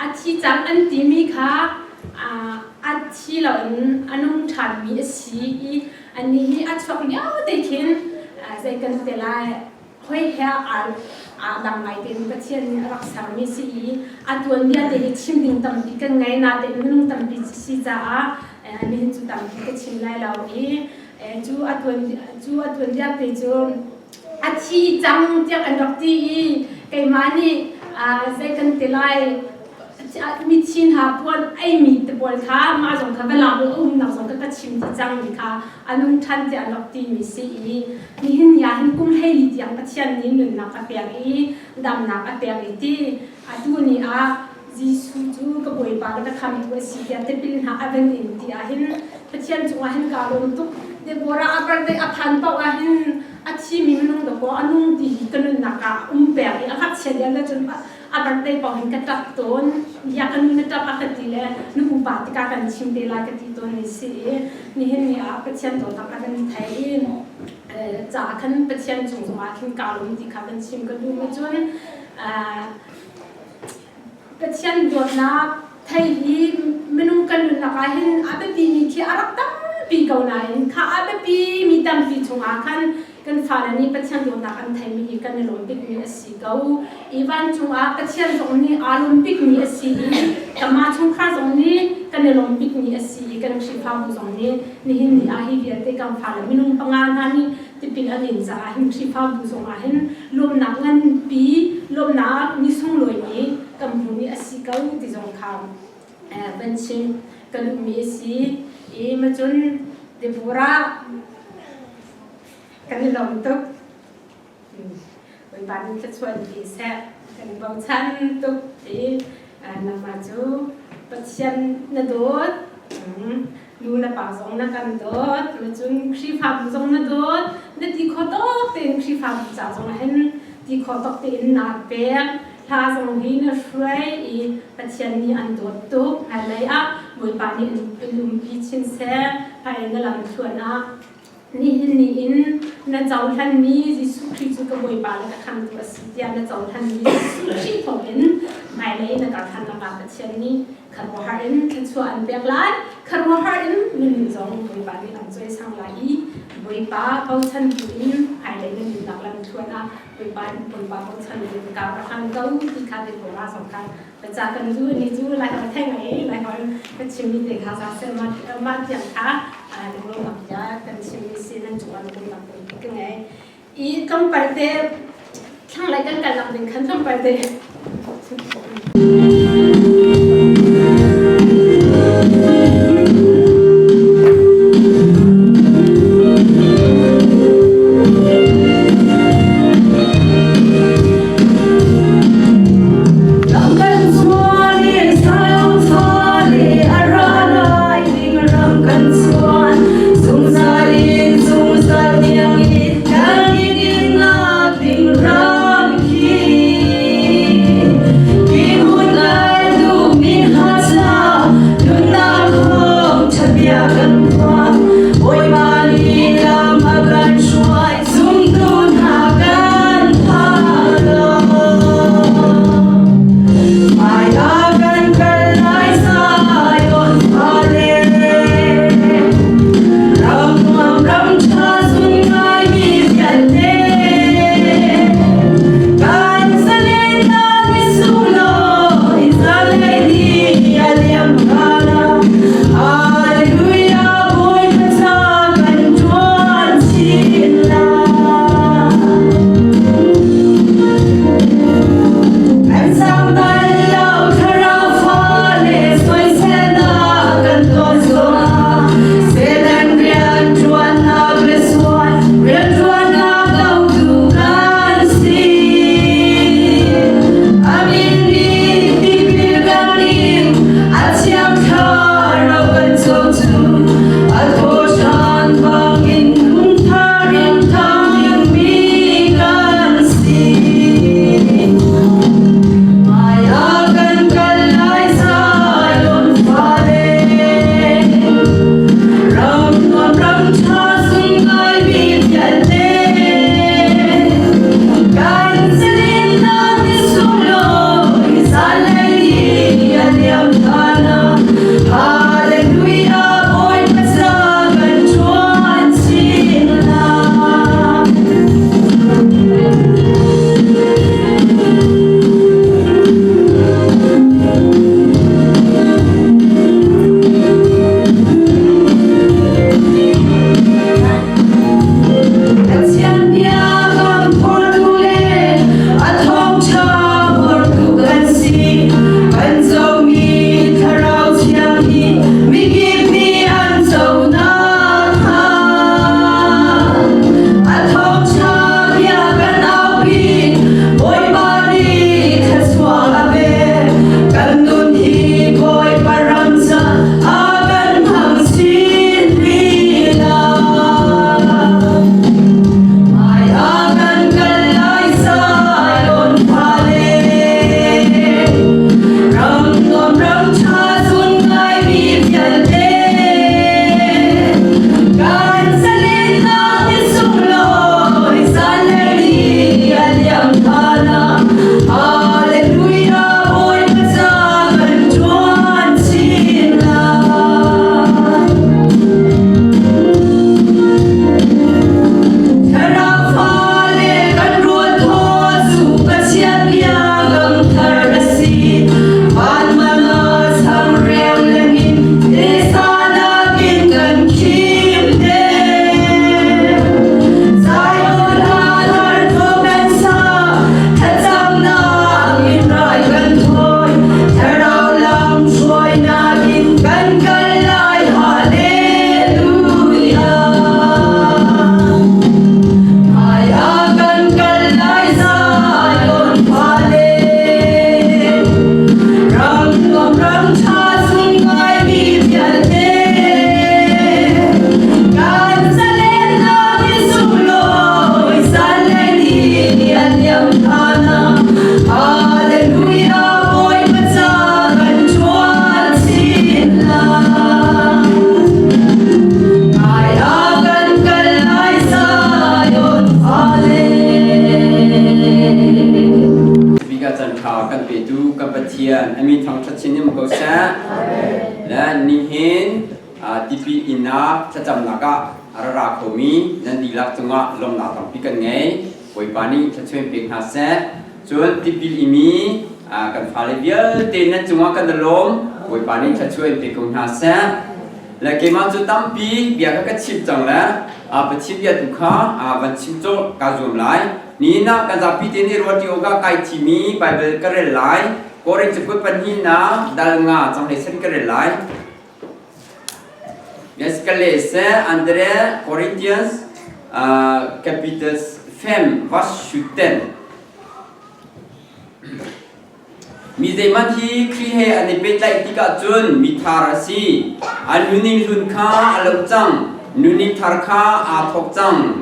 a thi cang an timi kha a thi loin a nung ṭhanmi a si i anih hi a chuak lio te khin zei kan ti lai hoi he aa dang ngai tein Pathian nih a rak sermi si i a tuanbia te hi chim ding tampi kan ngei natein minung tampi si caah nihin cu tampi ka chim lai lo i cu a tuan cu a tuanbia te cu a thi cang tiah kan rak ti i keimah nih zei kan ti lai mithi hna puan eimi te pawl kha mah zong kha va lak u a umnak zong kha ka chim ti cangmi kha a nung ṭhan tiah an rak timi si i nihin ni ah hin kum 14 tiang Pathian nih nunnak a pek i damnak a pek i ti atu ni ah Jesuh cu ka Bawipa le ka khamtu a si tiah tipil hna a van in ti ah hin Pathian cungah hin kaa lawm tuk. Deborah a birthday a phan paoh ah hin a thimi minung dakaw a nung ti hi ka nunnak ah a um peng i a ngakchia lio le cun a birthday paoh hin ka ṭap tawn. Ya ka nu na ṭap a ka ti le nu upa tikah kan chim te lai ka ti tawn ni si i nihin ni ah Pathian dawtnak a kan thei i caah khan Pathian cung zongah khin kaa lawm ti kha kan chim ka duh ma cun Pathian dawtnak thei hi minung kan nunnak ah hin a biapimi khi a rak tampi ko nain kha a biapimi tampi chungah khan kan fale nih Pathian dawtnak an theimi hi kan i lawm bikmi a si ko. I vancung ah Pathian zong nih aa lawm bikmi a si i kanmah chungkhar zong nih kan i lawm bikmi a si i kan Khrihfabu zong nih nihin ni ah hi vialte kan fale minung panga hna nih tipil an in caah hin Khrihfabu zong ah hin lawmnak nganpi lawmnak ni sunglawimi kan hmu ni a si ko ti zong kha van chim ka duhmi a si i macun Deborah kan i lawm tuk Bawipa nih thluachuah in pe seh kan bochan tuk i nangmah cu Pathian na dawt nu le pa zong na kan dawt cun Khrihfabu zong na dawt na ti kho tawk tein Khrihfabu ca zong ah hin ti kho tawk tein naa pek hla zong hi na hruai i Pathian nih an dawt tuk hmailei ah Bawipa nih in umpi chin seh hmailei na lam thluan ah Nihin ni in na cohlanmi Jesuh Khrih cu ka Bawipa le ka Khamhtu a si tiah na cohlanmi Jesuh Khrih thawngin hmailei na karhlannak ah Pathian nih khuaruahhar in thluachuah an pek lai. Khuaruahhar in nun zong Bawipa nih an cawisang lai i Bawipa bochan bu in hmailei na nunnak lamthluan ah Bawipa Bawipa bochan bu in kar a hlang ko ti kha Deborah zong kha ca kan zu ni cu lai hoi theng ai lai hoi ka chim mi te kha za se ma ma tiang kha lunglo nak ya kan chim mi si nan chung an kum nak ka ngei i tlawmpal te thlang lai kan kal nak ding khan tlawmpal te kan Pathian a min thangṭhat chin in ko seh. Le nihin tipil innak thlacamnak ah a ra ra khomi nan dihlak cungah lawmhnak tampi kan ngei. Bawipa nih thluachuah pek hna seh. Cun tipil imi kan fale vialte nan cungah kan i lawm. Bawipa nih thluachuah pe ko hna seh. Le keimah cu tampi bia kha ka chim cang le Pathian bia tu kha van chim cawh kaa zuam lai. Nihin ah kan zapi te nih ruahṭi awkah kai thimi Baibal ka rel lai. Korin cakuat pahnihnak dal nga cang sen ka rel lai. Yes, ka leh seh Andre Corinthians capital 5 verse 17. Mi zeihmanh hi Khrih he an i pehtlaih tikah cun mi thar a si. A nuning hlun kha a lo cang, nuning thar kha aa thawk cang.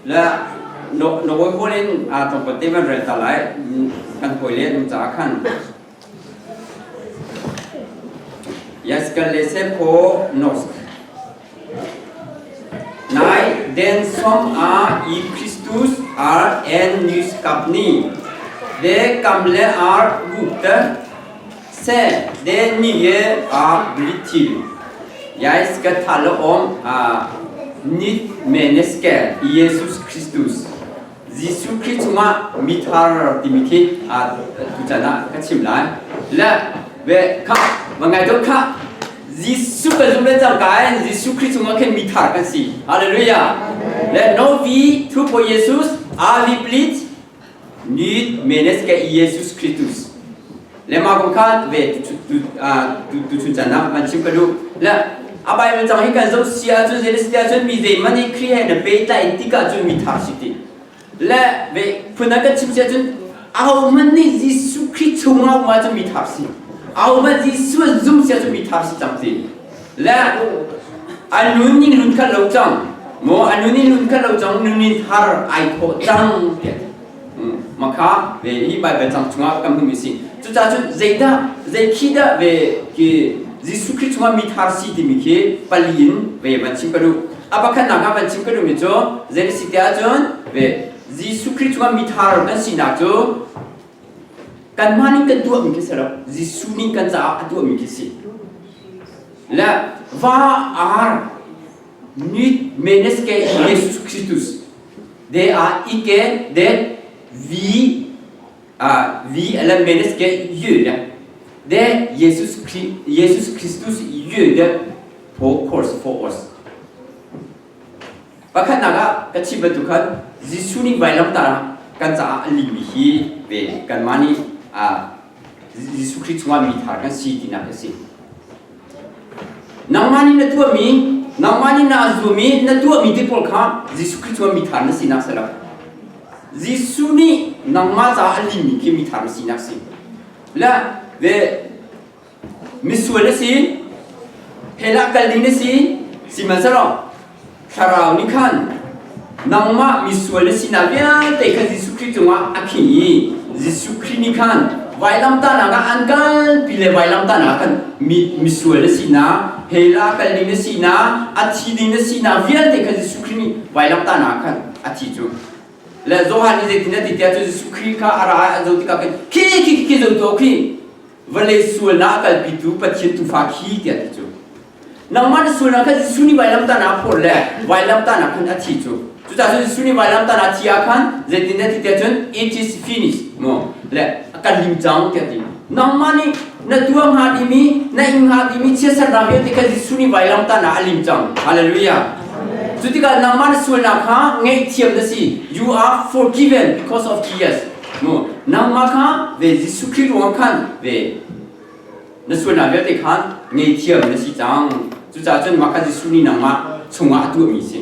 Le no no hawi in aa tlawmpal te van rel ta lai kan hawi le nu caah khan. Jeg skal lese på norsk. Nei, den som er i Kristus er en ny skapning. Det gamle er borte. Se, det nye er blitt til. Jeg skal tale om nytt menneske i Jesus Kristus. Jesuh Khrih chungah mithar timi khi tuchan ah ka chim lai. Le ve kha va ngai to kha Jesuh kan zumh le cangka in Jesuh Khrih chungah khin mithar kan si. Hallelujah. Le no vi through på Jesus are vi blitt nytt menneske i Jesus Kristus. Le ma kong kha ve tu tu chan ah man chim ka duh. Le a Bible cang hi kan zoh si ahcun zeitis ahcun mi zeihmanh hi Khrih he na pehtlaih tikah cun mi thar si ti. Le ve phun ah kan chim si ahcun ahohmanh nih Jesuh Khrih chungah um ahcun mi thar si. Ahohmanh Jesuh zum si ahcun mi thar si cang ti. Le a nun ning lun khat lo cang. Maw a nun ning lun khat lo cang nun thar ai thawh cang tiah. Makha ve hi Bible cang chungah kan hmuhmi si. Cucaah cun zeidah zei khi dah ve khi Jesuh Khrih chungah mi thar si timi khi pali in ve van chim ka duh. A pakhatnak ah van chim ka duhmi cu zei si tiah cun ve Jesuh Khrih chungah mi thar kan sinak cu kanmah nih kan tuahmi khi si lo. Jesuh nih kan caah a tuahmi khi si. Le va ar nytt menneske i Jesus Kristus. Det er ikke det vi, vi eller mennesker gjør. Det Jesus, Jesus Kristus gjorde på korset for oss. Pakhatnak ah ka chim bantuk khan Jesuh nih vailamtah kan caah a limmi hi ve kanmah nih Jesuh Khrih chungah mi thar kan si tinak a si. Nangmah nih na tuahmi, nangmah nih naa zuammi, na tuahmi te pawl kha Jesuh Khrih cu mi thar na sinak si lo. Jesuh nih nangmah caah a limmi khi mi thar na sinak si. Le ve misual na si, hell ah kal ding na si, sihmanhsehlaw Thlarau nih khan nangmah misual na sinak vialte kha Jesuh Khrih cungah a khing i Jesuh Khrih nih khan vailamtahnak ah an kalpi le vailamtahnak ah khan mi misual na sinak hell ah kal ding na sinak a thi ding na sinak vialte kha Jesuh Khrih nih vailamtahnak ah khan a thi cu le Johan nih zeitin a ti tiah cu Jesuh Khrih kha a ra i an zoh tikah khan khi khi khi zo tuah khi vawlei sualnak a kalpitu Pathian tuufa khi tiah ti cu Nangmah na sualnak kha Jesuh nih vailamtahnak a phawr le vailamtahnak khan a thi cu. Cucaah cun Jesuh nih vailamtahnak a thi ah khan zeitindah ti tiah cun it is finished mu le a kan lim cang tiah ti. Nangmah nih na tuah hnga timi na ing hnga timi chiatsernak vialte kha Jesuh nih vailamtahnak a lim cang. Hallelujah. Cu tikah nangmah na sualnak kha ngaihthiam na si. You are forgiven because of Jesus. Mu nangmah kha ve Jesuh Khrih ruangah khan ve Na sualnak vialte khan ngeihthiam na si cang. Cucaah cun mah kha Jesuh nih nangmah chungah a tuahmi a si.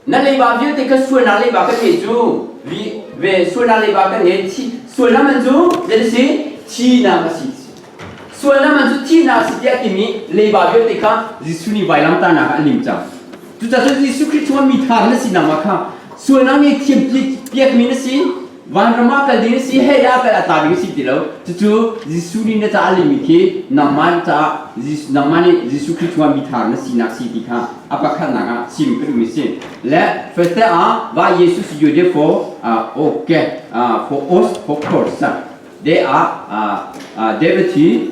Na leiba vialte kha sualnak leiba kan ngei cu vi ve sualnak leiba kan ngei thi sualnak man cu zei a si thinak a si sualnak man cu thihnak a si tiah timi leiba vialte kha Jesuh nih vailamtahnak ah a lim cang cucaah cun Jesuh Khrih chungah mi thar na si nangmah kha sualnak ngeihthiam piakmi na si. Vanram ah kal ding si hell ah kal a tla ding si ti lo. Cucu Jesuh nih na caah limi khi nangmah caah nangmah nih Jesuh Khrih chungah mithar na sinak si ti kha a pakhatnak ah chim ka duhmi si. Le first ah va Jesus gjorde for okay for us for course they are devati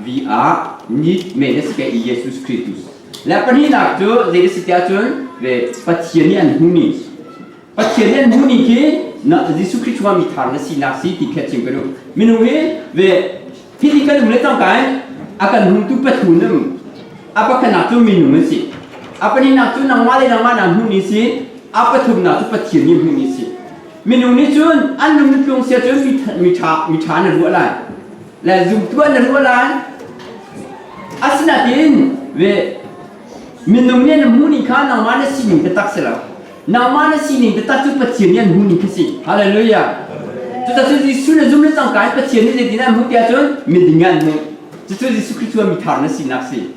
we are need meneske Jesus Christus. Le pahnihnak cu zei si tiah cun ve Pathian nih an hmumi Pathian nih an hmuhning khi na Jesuh Khrih chungah mithar na sinak si ti kha chim ka duh. Minung hi ve hiti kan um le cangka in a kan hmutu pathum um. A pakhatnak cu minung an si. A pahnihnak cu nangmah le nangmah naa hmuhning si. A pathumnak cu Pathian nih hmuhning si. Minung nih cun an lung na tlung sia cun mi ṭha mi ṭha na ruah lai. Le zumtu an na ruah lai. Asinain ve minung nih an hmuhning kha nangmah na sining taktak si lo. Nangmah na sining taktak cu Pathian nih an hmuhning khi si. Hallelujah. Cucaah Jesuh na zum le cangka in Pathian nih zeitin an hmuh tiah cun miding an hmuh. Cucu Jesuh Khrih cu mi thar na sinak si.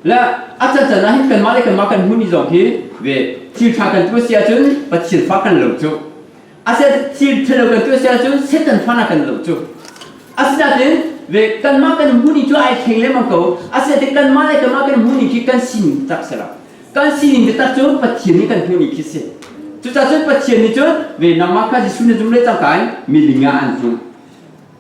Le a cancan ah hin kanmah le kanmah kan hmuhni zong hi ve thil ṭha kan tuah si ahcun Pathian fa kan lo cu. Asinain thil ṭhalo kan tuah si ahcun Satan fa na kan lo cu. Asinain ve kanmah kan hmuhni cu ai thleng lengmang ko. Asinain kanmah le kanmah kan hmuhni khi kan sining tak si lo. Kan sining taktak cu Pathian nih kan hmuhmi khi si. Cucaah cun Pathian nih cun ve nangmah kha Jesuh na zum le cangka in miling ah an zumh.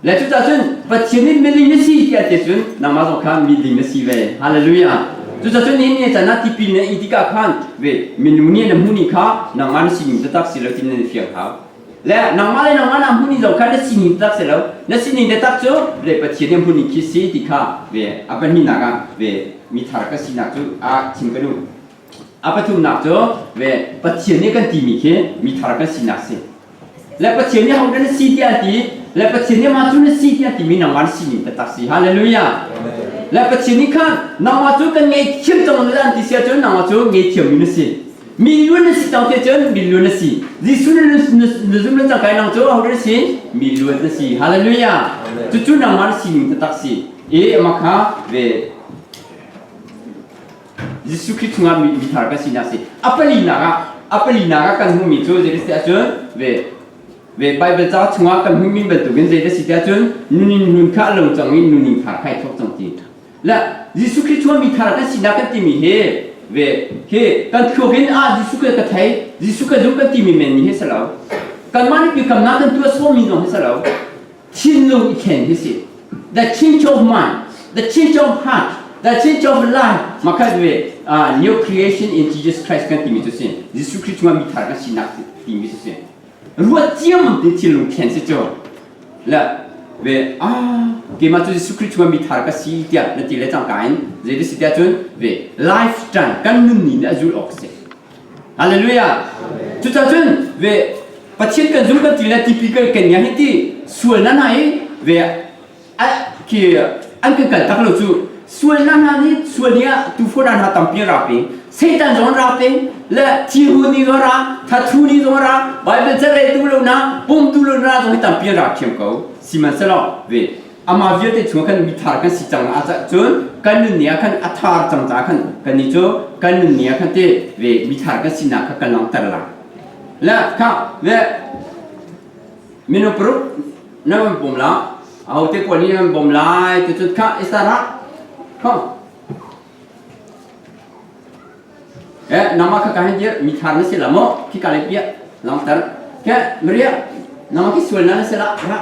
Le cucaah cun Pathian nih miling na si tiah ti cun nangmah zong kha miling na si ve. Hallelujah. Cucaah cun nihin ni caan ah tipil na ing tikah khan ve minung nih na hmuhning kha nangmah na sining taktak si lo ti nan fiang hau. Le nangmah le nangmah na hmuhning zong kha na sining taktak si lo. Na sining taktak cu le Pathian nih hmuhning khi si ti kha ve a pahnihnak ah ve mithar ka sinak cu a chim ka duh. A pathumnak cu ve Pathian nih kan timi khi mithar kan sinak si. Le Pathian nih hodah na si tiah ti, le Pathian nih mah cu na si tiah timi nangmah na sining taktak si. Hallelujah. Le Pathian nih khan nangmah cu kan ngaihthiam cang na an ti si ahcun nangmah cu ngaihthiammi na si. Mi luan na si cang ti cun mi luan na si. Jesuh na zum le cang kai nang cu hodah na si? Mi luan na si. Hallelujah. Cucu nangmah na sining taktak si. I mah kha ve Jesuh Khrih chungah mithar kan sinak si. A palinak ah a palinak ah kan hmuhmi cu zei ti ahcun ve ve Bible ca chungah kan hmuhmi bantukin zei ti si ti ahcun nunin nun kha a lo cang i nuning thar kha i thawk cang ti. Le Jesuh Khrih chungah mithar kan sinak kan timi hi ve hi kan thluak in ah Jesuh ka thei Jesuh ka zum kan timi men ni hi si lo. Kanmah nih biakamnak kan tuah sawmi zong hi si lo. Thinlung i thlen hi si. The change of mind, the change of heart, the change of life. Makhat ve new creation in Jesus Christ kan timi cu si. Jesuh Khrih chungah mithar kan sinak timi cu si. Ruat ciam ti thinlung thlen si cu. Le ve ah keimah cu Jesuh Khrih chungah mithar ka si tiah na ti le cangka in zei si tiah cun ve lifetime kan nun ni nih a zul awk si. Hallelujah. Cucaah cun ve Pathian kan zum kan ti le tipi kan kan nia hi ti sual na hna hi ve a khi an kan kal tak lo cu sual na hna nih sual nih ah tufo na hna tampi ra pe Satan zong ra pe le thihu ni zong ra thathu ni zong ra Bible ca rel tu lo na pum tu lo na zong hi tampi ra thiam ko sihmanhsehlaw ve Amah vialte chung khan mithar kan si cang ah cun kan nun ni ah khan a thar cang caah khan kannih cu kan nun ni ah khan te ve mithar kan sinak kha kan langhter lai. Le kha ve minung paruk na van bawm la ahote pawl nih nan bawm lai ti cun kha isara kho eh nangmah kha ka hin dir mithar na si la maw khi ka le pia langhter ke Maria nangmah khi sual na na si la ra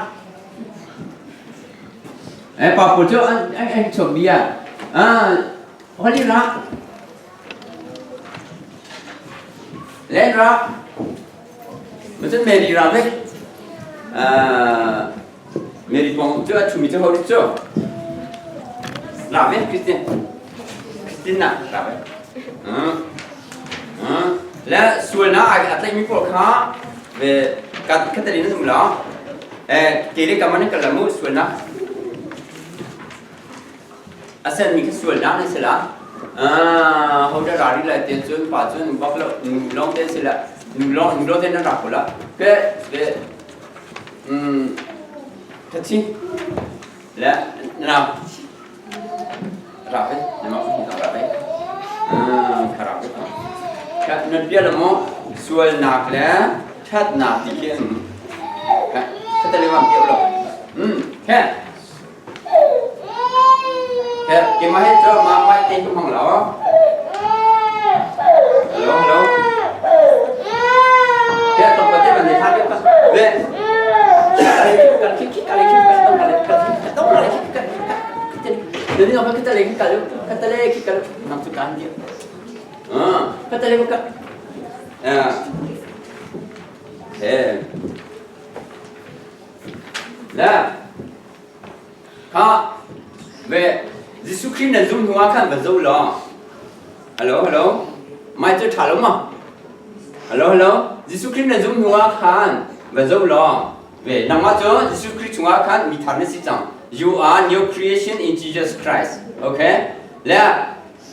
Eh pa pawl cu an an chuak bia. Ah holi ra. Len ra. Macun Mary ra ve. Ah Mary pong cu a chumi cu holi cu. Ra ve Christian. Christina ra ve. Le sualnak a tlaihmi pawl kha ve Katalin an um lo. Eh, ke le kam an kal mu sualnak. A senmi kha sualnak nan si la. Ah, ho da ra ri lai ten cun pa cun bak lo nu long ten si la. Nu long nu long ten nan ra ko la. Ke le um thachi le na Ra ve, nama ra ve. Kha ra ve. Nan bia le maw sualnak le ṭhatnak ti khi an. Kata le mam piau lo. Khe. Khe, ke ma he cho ma mai te ku hong lo. Hello, hello. Khe, tong pa te ban ne tha ke pa. Ve. Kan ki ki kale ki kan tong kale kan ki tong kale ki kan. Jadi apa kita lagi kalau kata lagi kalau nak suka dia. Ah, kata lagi buka. Ah. Eh. Le kha ve Jesuh Khrih na zum hnu ah khan va zoh law. Hello, hello. Mai cu ṭha lo ma? Hello, hello. Jesuh Khrih na zum hnu ah khan va zoh law. Ve nangmah cu Jesuh Khrih chungah khan mi thar na si cang. You are new creation in Jesus Christ. Okay? Le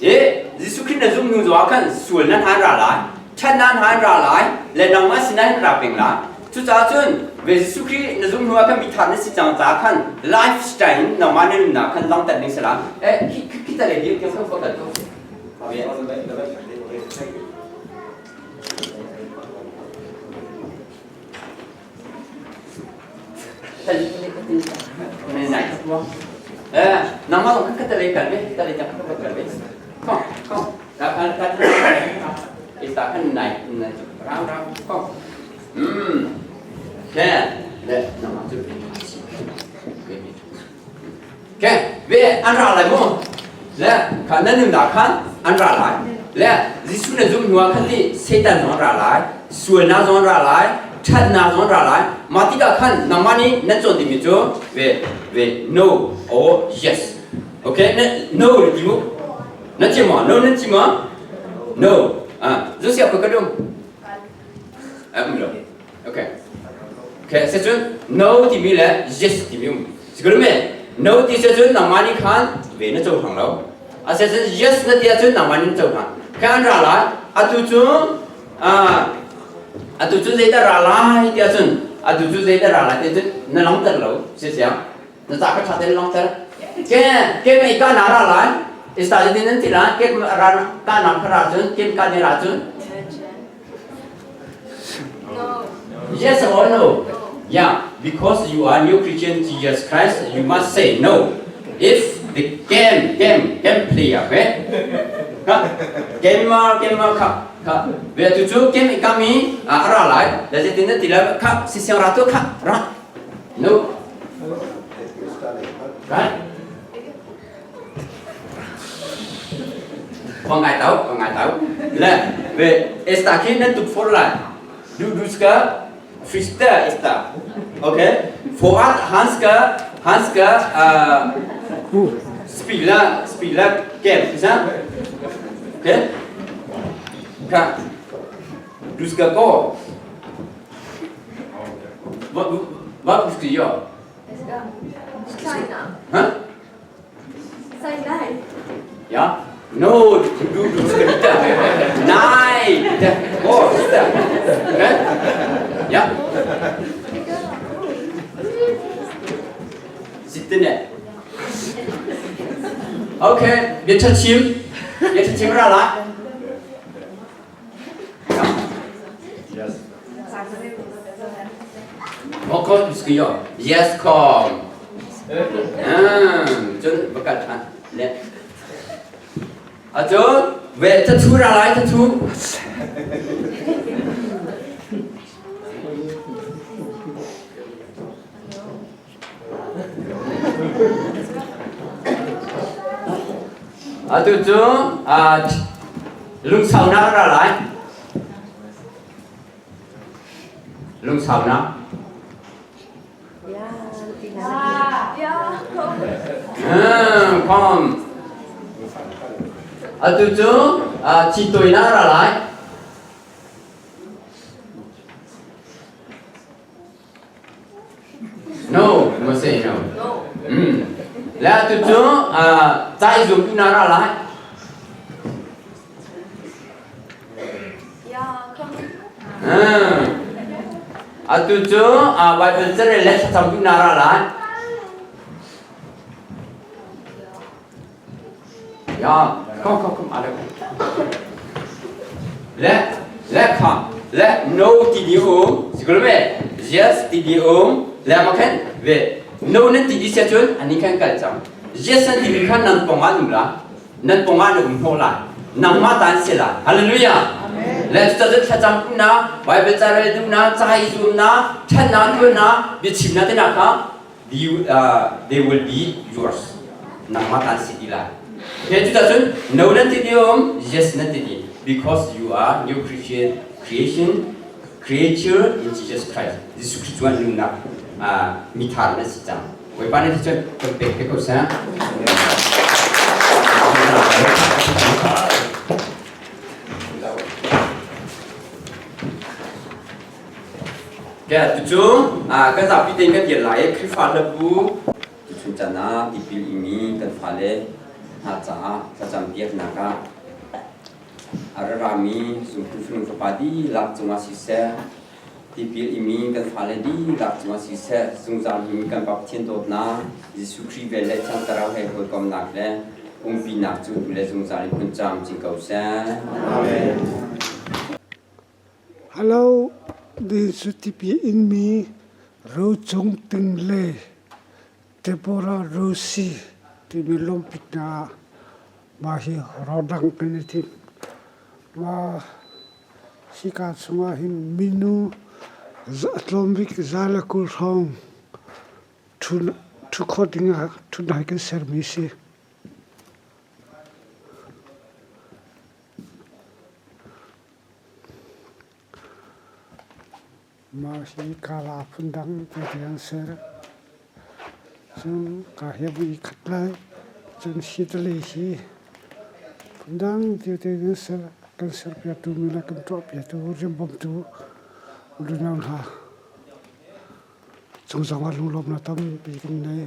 I Jesuh Khrih na zumh hnu zongah khan sual nan han ra lai, ṭhat nan han ra lai, le nangmah sinah hin ra peng lai. Cucaah cun ve Jesuh Khrih na zumh hnu ah khan mithar na si cang caah khan lifestyle in nangmah na nunnak khan langhter ding si la. Eh, khi khi ta le dir tiang kan fa kal ko. Nangmah zong kha ka le kal ve, ka le ka kal ve. Kom, kom. Ka kan ka Ita kan nai nai rau rau kom. Ke le nangmah cu Ke ve an ra lai mu. Le kha nan nunnak khan an ra lai. Le Jesuh na zum hnu ah khan ti Satan zong an ra lai, sualnak zong an ra lai, ṭhatnak zong an ra lai. Mah tikah khan nangmah nih nan cawn dingmi cu ve ve no or yes. Okay, na no na ti mu. Na ti maw? No nan ti maw? No. Ah, Josiah ko ka dum. Ah, um lo. Okay. Okay, secun no timi le yes timi um. Siguro me no ti secun nangmah nih khan ve na cohlang lo. A secun yes na ti ahcun nangmah nih na cohlang. Kan ra lai. Atu cu atu cu zeidah ra lai ti ahcun atu cu zeidah ra lai ti ahcun na langter lo si siang. Na ca kha ṭha tein langter. Ke ke mei ka na ra lai. Ista tin nan ti la ke ra ka na kha ra cun ke ka ni ra cun No. Yes or no? Yeah, because you are new Christian Jesus Christ, you must say no. If the game, game, game player, okay? Game, game, kha, kha. Ve tu chu game kami ara lai, la je tin ti la kha si siang ra tu kha ra. No. Right? Có ngai tau, có ngai tau. Le, ve esta khi nan tuk for lai. Du du ska frista esta. Okay? For at han ska han ska spela spela game, ikke sant? Okay? Ka du ska gå. Vad vad du ska göra? China. Huh? Say nej. Ja? No, du, du ska inte. Nej! Gå, sitta. Okej? Ja. Sitter ner. Okej, vi tar chim. Vi tar chim ra lại. Yes. Vad du ska göra? Yes, kom. Cun va kal ṭhan. Le. Acun ve thathu ra lai thathu. Atu cu lungsaunak ra lai. Lungsaunak. Kom. Atu cu thitoinak ra lai. No, you say no. No. Le atu cu cai zum tu na ra lai. Ja, kom. Atu cu Bible carel le thlacam tu na ra lai. Ja, kom kom kom alle. Le le kha le no ti di um, si ko me yes ti di um. Le ma khan ve no nan ti di sia cun ani khan kal cang. Yes nan timi khan nan pong ah um la. Nan pong ah na um hnawh lai. Nangmah ta an si lai. Hallelujah. Le cucaah thlacam na, Bible ca rel duh na, ca i zuam na, ṭhatnak tuah na, biachim na te na kha they will be yours. Nangmah ta an si ti lai. Okay, cucaah cun no nan ti ti um, yes nan ti ti. Because you are new creation, creation, creature in Jesus Christ. Jesuh Christ cu an nunnak mithar na si cang. Bawipa nih cun kan pek te ko seh. Ke tucu kan zapi tein kan dir lai Khrihfa hlabu tuchun chan ah tipil imi kan fale hna caah thlacam biaknak ah a ra rami zumtu fanu fapa dihlak cungah siseh Tipil imi kan fale dihlak cungah siseh, zungzal him kan Pa Pathian dawtnak, Jesuh Khrih vel le Thiang Thlarau he hawikomnak le umpinak cu tu le zungzal in hmun camcin ko seh. Amen. Hello, Jesuh tipil inmi Rocung Ting le Deborah Rossi timi lawmpit hna mah hi rawdang kan i thim. Mah Hika chungah hin minu a tlawm bik za le 20 hrawng ṭhu khawh dingah ṭhutnak hi kan sermi a si. Mah hi kala phundang tete an ser. Cun ka hi vui khat lai. Cun hi tali hi phundang tete an ser. Kan serpiaktu mi le kan tuahpiaktu rianbawmtu unau hna cung zongah lunglawmhnak tampi kan ngei.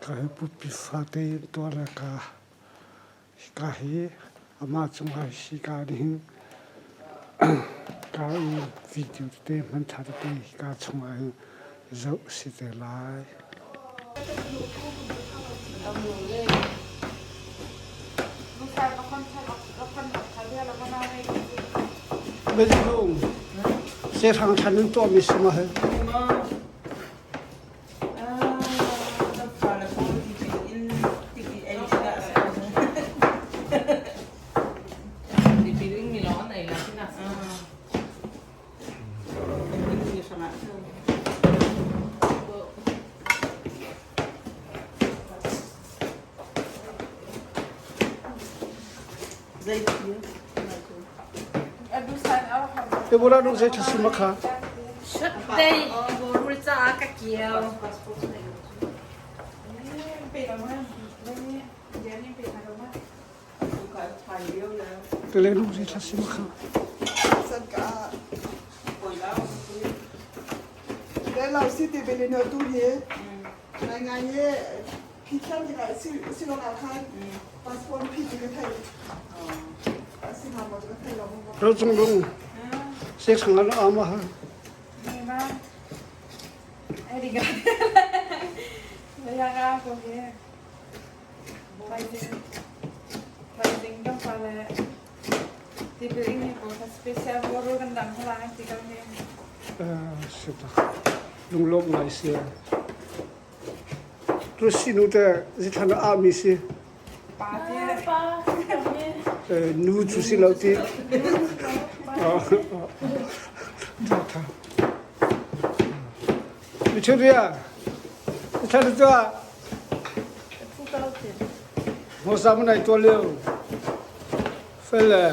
Ka hi putpi fate in tuah le ka hika hi amah cungah hika nih hin ka i video tete hmanthlak tete hika chungah hin zoh a si te lai. Biazung sehrang thlan in tuahmi si ma he. Deborah dong zei thasi ma kha. Shuttei borul ca ka kiau. Tele dong zei thasi ma kha. San ka Le lo si ti belino tu hi ngai ngai ye phi thiam tikah silong ah khan passport phi ti ka thei si ma mo ka thei lo mo Ro chung lung se sang ala ama ha. Lunglawm ngai si. Tu sinu te zithlan a mi si. Nu cu si lo ti. Tha tha. Victoria, zithlan tu ah. Mo sa mo nai to leo. Fel le.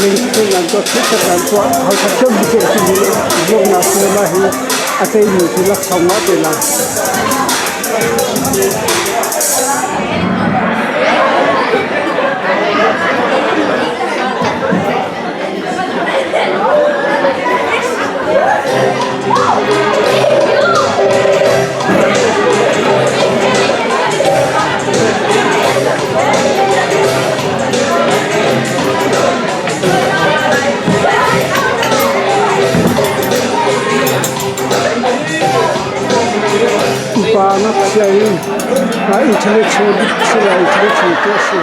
Lungthin an tuah, thilkhat an tuah, hawikom thiam bik a simi zuamnak cinema hi a teimi cu laksawng ngah te lai. Upa ngakchia in intellectual sila intellectual tu a si.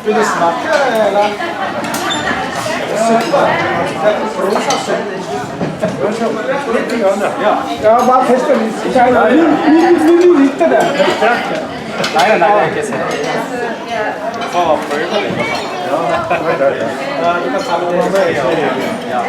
Vil du smake, eller? Ja, bare test det litt. Nu lite det. Nej, nej, nej, ikke se. For å prøve litt. Ja, du kan ta med det. Ja.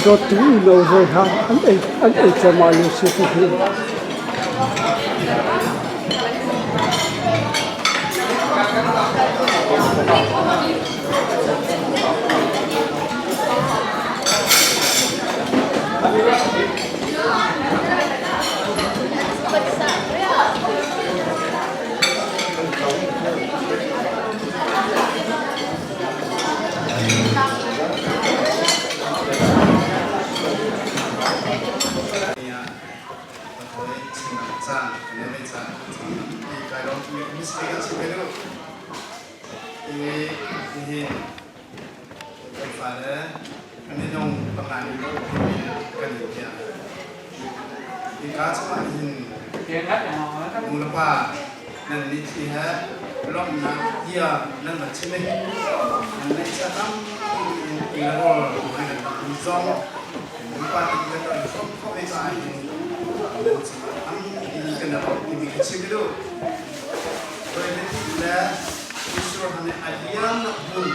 Dawttu lo zong kha an ei cuahmah lio si ko hih. Hika chungah hin nu le pa nan mitthli he lawmhnak bia nan van chim i nan ngaihchia tampi in ti le rawl nan kan pekmi zong nupa tin kan rak i hrawm khawh ve caah hin nan cungah tampi kan i lawm timi ka chim duh. Toilet le Israel han i a liamnak hmun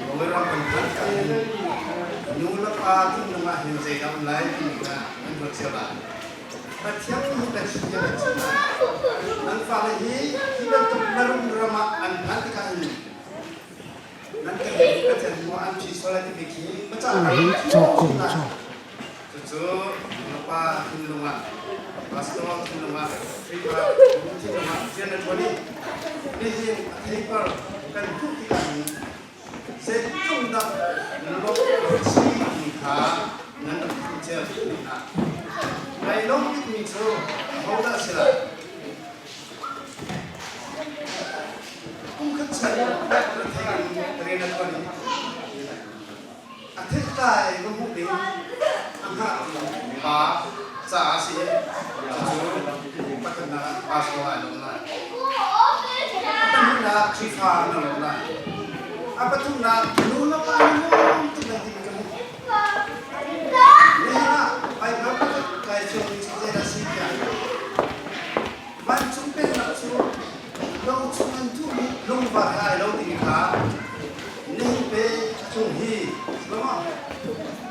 Norway ram kan phanh tikah hin nu le pa thinlung ah hin zeidah um lai timi kha an ruat cio lai. Pathian nih kan chim bia kan chim lai. Nan fale hi hi bantuk na rum ram ah an phanh tikah hin nan kan Pathian maw an phi sual lai timi khi macah Cucu nupa thinlung ah, pastor thinlung ah, Khrihfa thinlung ah rian a ṭuan i nihin a theipar kan hmuh tikah hin zeitluk dah lawmh a si ti kha nan rak hmuh cio hna. Ai lawmh bikmi cu ahodah a si lai? Kum khat chung rethei in rian a ṭuan i A theitlai va hmuh ding a hngah pa caah a si i cucu pakhatnak ah pastor ai lawm lai. A pahnihnak ah Khrihfa na lawm lai. A pathumnak nu le pa nih nuam tuk lai timi ka hmuh. Nihin ah Baibal pakhat kai fiangmi cu zeidah a si tiah vancung pennak cu lo chung an tuhmi lungvar he ai lo timi kha nihin pe chung hi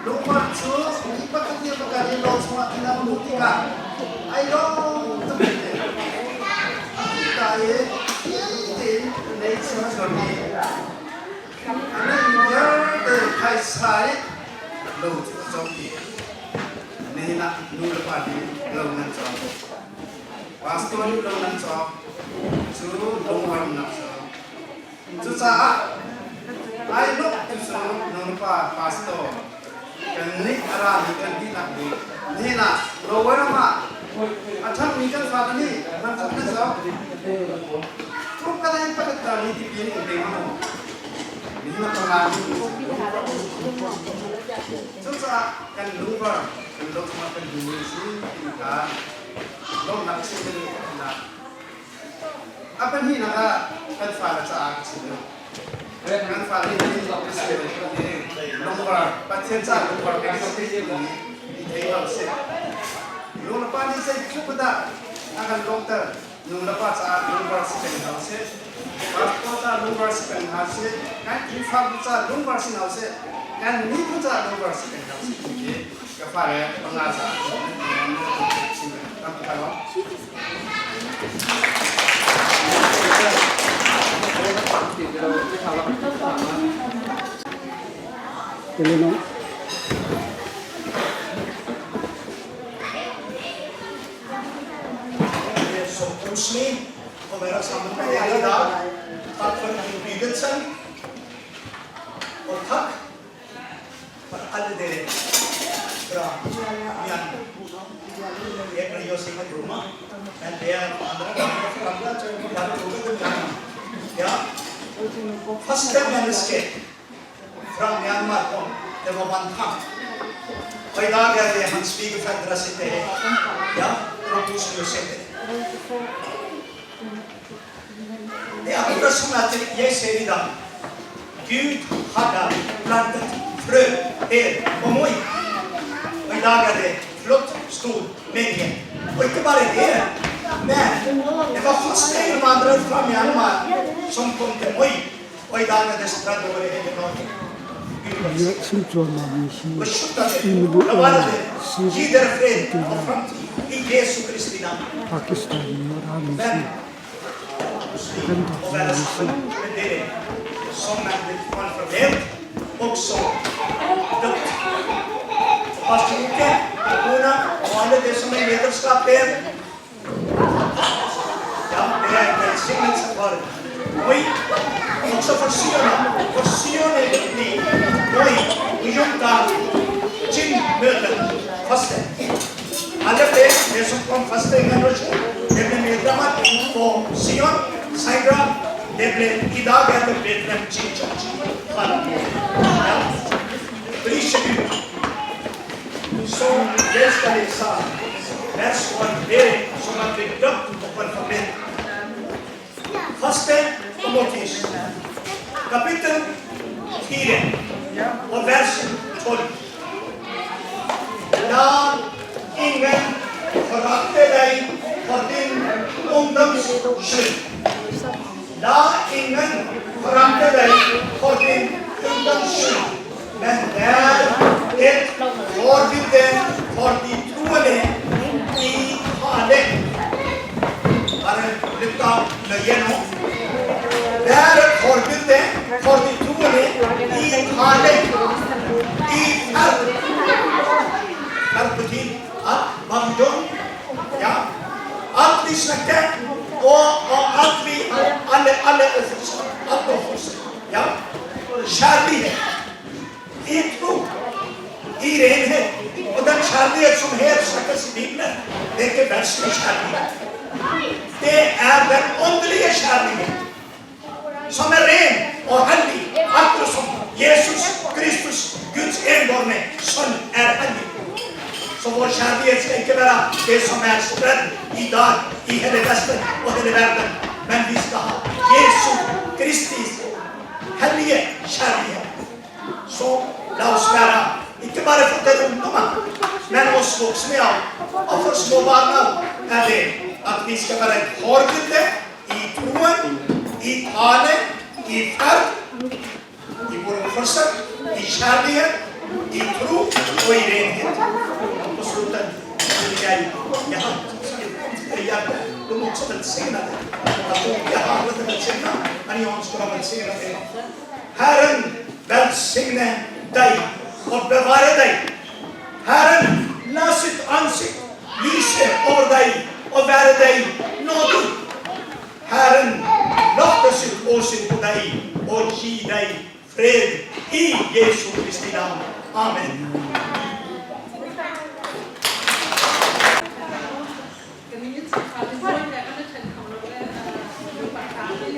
lungvar cu mi pakhat nih va kal i lo chungah khin a hmuh tikah ai lawm tuk te a ta i tein nei chung chuan i a nei vialte phaisa i lo cu a cawk ti nihin ah nu le pa nih lo nan cawk Pastor nih lo nan cawk cu lungrualnak cu. Cucaah ai lawk tu cu nulepa pastor kan nih a rami kan dihlak nih nihin ah Norway ram ah a ṭhangmi kan fale nih nan khat nan zoh. Tluk ka leng pakhat ta ni tipi in um ding maw? Nihin a panga ni. Cucaah kan lungvar kan lo chungah kan hmu si ti kha lawmhnak chim kan duh pakhatnak. A pahnihnak ah kan fale caah ka chim duh. Kan fale hi lungvar Pathian caah lungvar kan si timi i thei hna usih. Nu le pa nih zeitluk dah a kan lawmhter. Nu le pa caah lungvar si peng hna usih. Pastor caah lungvar si peng hna usih. Kan Khrihfabu caah lungvar si hna usih. Kan miphun caah lungvar si peng hna usih ti hi ka fale panga caah chim tampi ka lawm. Så koselig å være sammen med dere i dag. Takk for innbydelsen. Og takk for alle dere fra Myanmar. Jeg pleier å si fra Burma, men det er andre ganger forandra, så jeg må bare bruke det Myanmar. Ja, første menneske fra Myanmar kom, det var Van Thang. Og i dag er det hans svigerforeldre sitter her. Ja, det var koselig å se det. Det er akkurat som at jeg ser i dag. Gud hadde plantet frø her på Moi. Og i dag er det flott, stor menighet. Og ikke bare det, men det var første innvandrere fra Myanmar som kom til Moi. Og i dag er det spredd over hele Norge. Og slutt av det. La være det. Gi dere fred og framtid i Jesu Kristi navn. Men å være sammen med dere som er blitt konfirmert, og som døpt. Og pastor Åke og kona og alle det som er lederskap der. Ja, det er en velsignelse for Moi, også for Sion. For Sion er lytta chin möten faste. Alle ble det som kom faste generasjon, det ble medlemmer på Sion, Saigra, det ble i dag er det Bethlehem Chin Church. Ja. Prise Gud. Så jeg skal lese vers for dere som er blitt døpt og konfirmert. Faste Timotius, kapittel 4 og vers 12. La ingen forakte deg for din ungdoms skyld. La ingen forakte deg for din ungdoms skyld, men vær et forbilde for de troende i tale. Bare lytta nøye nå. Vær et forbilde for de troende i tale, i ferd. Ferd betyr at hva vi gjør, ja, alt vi snakker, og alt vi alle oppførsel. Alt oppførsel. Ja. Kjærlighet. I tro. I renhet. Og den kjærlighet som her snakkes i Bibelen, det er ikke verdslig kjærlighet. Det er den åndelige kjærlighet. Som er ren og hellig, akkurat som Jesus Kristus, Guds enbårne sønn, er hellig. Så vår kjærlighet skal ikke være det som er spredd i dag i hele Vesten og hele verden, men vi skal ha Jesu Kristi hellige kjærlighet. Så la oss være, ikke bare for dere ungdommer, men oss voksne, ja, og for små barna, er det at vi skal være et forbilde i troen, i tale, i ferd, i vår oppførsel, i kjærlighet, i tro og i renhet. Og på slutten vil jeg har et hjerte, du må også velsigne det. At du ikke har blitt velsigna, men jeg ønsker å velsigne det. Herren velsigne deg og bevare deg. Herren la sitt ansikt lyse over deg og være deg nådig. Herren løfte sitt åsyn på deg og gi deg fred i Jesu Kristi navn. Amen. Kan innchungkhar nih hawi he kan i ṭhen kho lo le nupa hna hi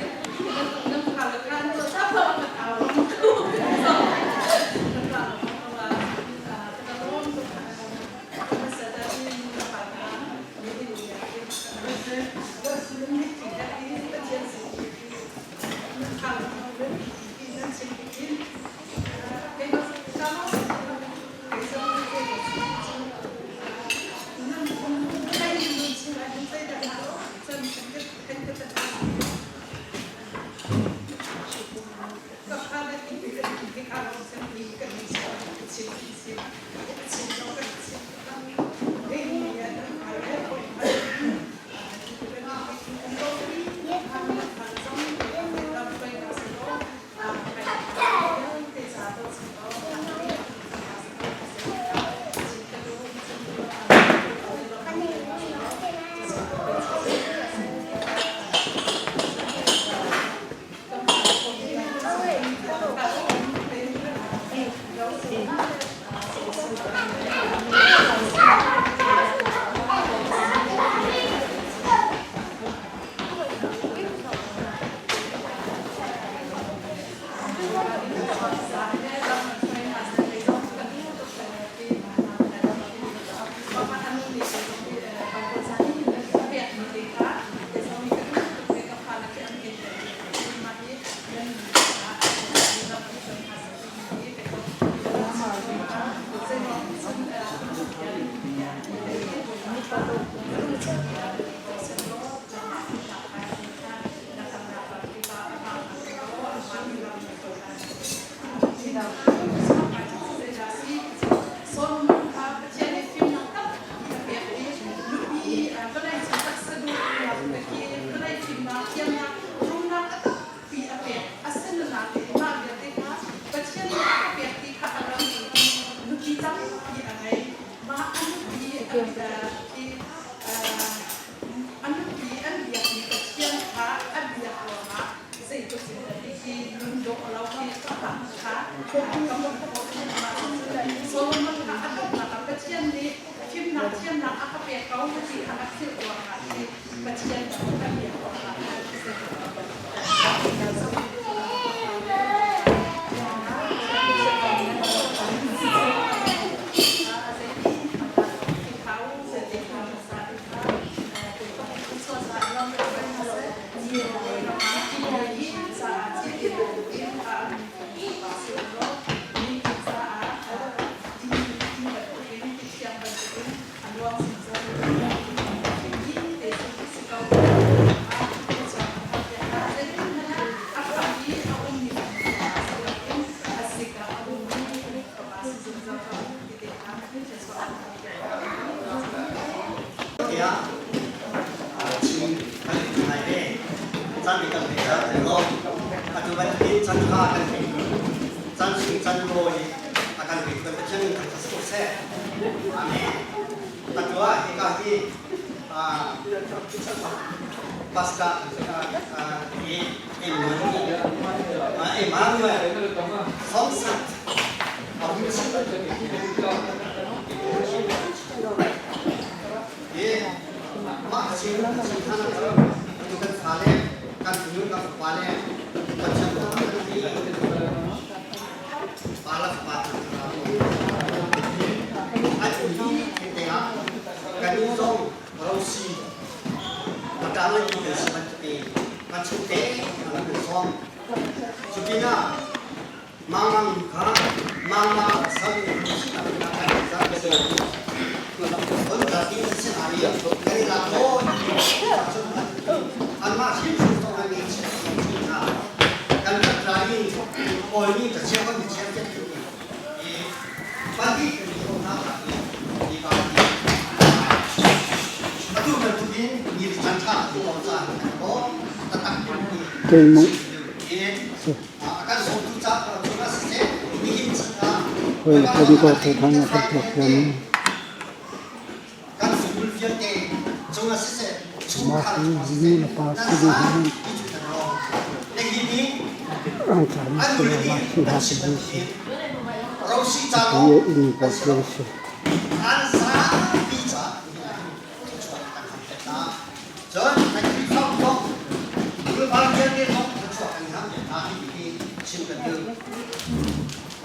nan fale kha an caw kan au Solomon kha a donghnak ah Pathian nih fimnak thiamnak a ka pek ko ti kha a philh ruangah si Pathian cu a biak ruangah a si. Tiah chim kan i ngai ve. Caan kan pe cang lo. Atu bantukin caan ṭha kan pe. Caan sung caan lawi a kan pe kan Pathian in kan ko seh. Amen. Atu ah hika hi Pastor Emmanuel Thompson Mah chin chin than cu kan fale kan fanu kan fapa le Pathian kan ti pa la fapa an umi te ah kan in zong rosi patang le kan si bantuk kan chungte kan sawm cutinah Mangmang kha mangmang sam anmah hrimhrim zong an i hna kan rat lai i awimi ka chia kan chia tiah i pahnih kan i hna i pa atu bantukin ni chan tha tu caan kan ko tatak Mah hi nu le pa si ding hi angtla mi si lo mah hi hna si ding si. Atu i inn pawl khi an si. Cun an Khrihfabu zong Khrihfa vialte zong thluachuah kan ngah ve hna ti chim kan duh.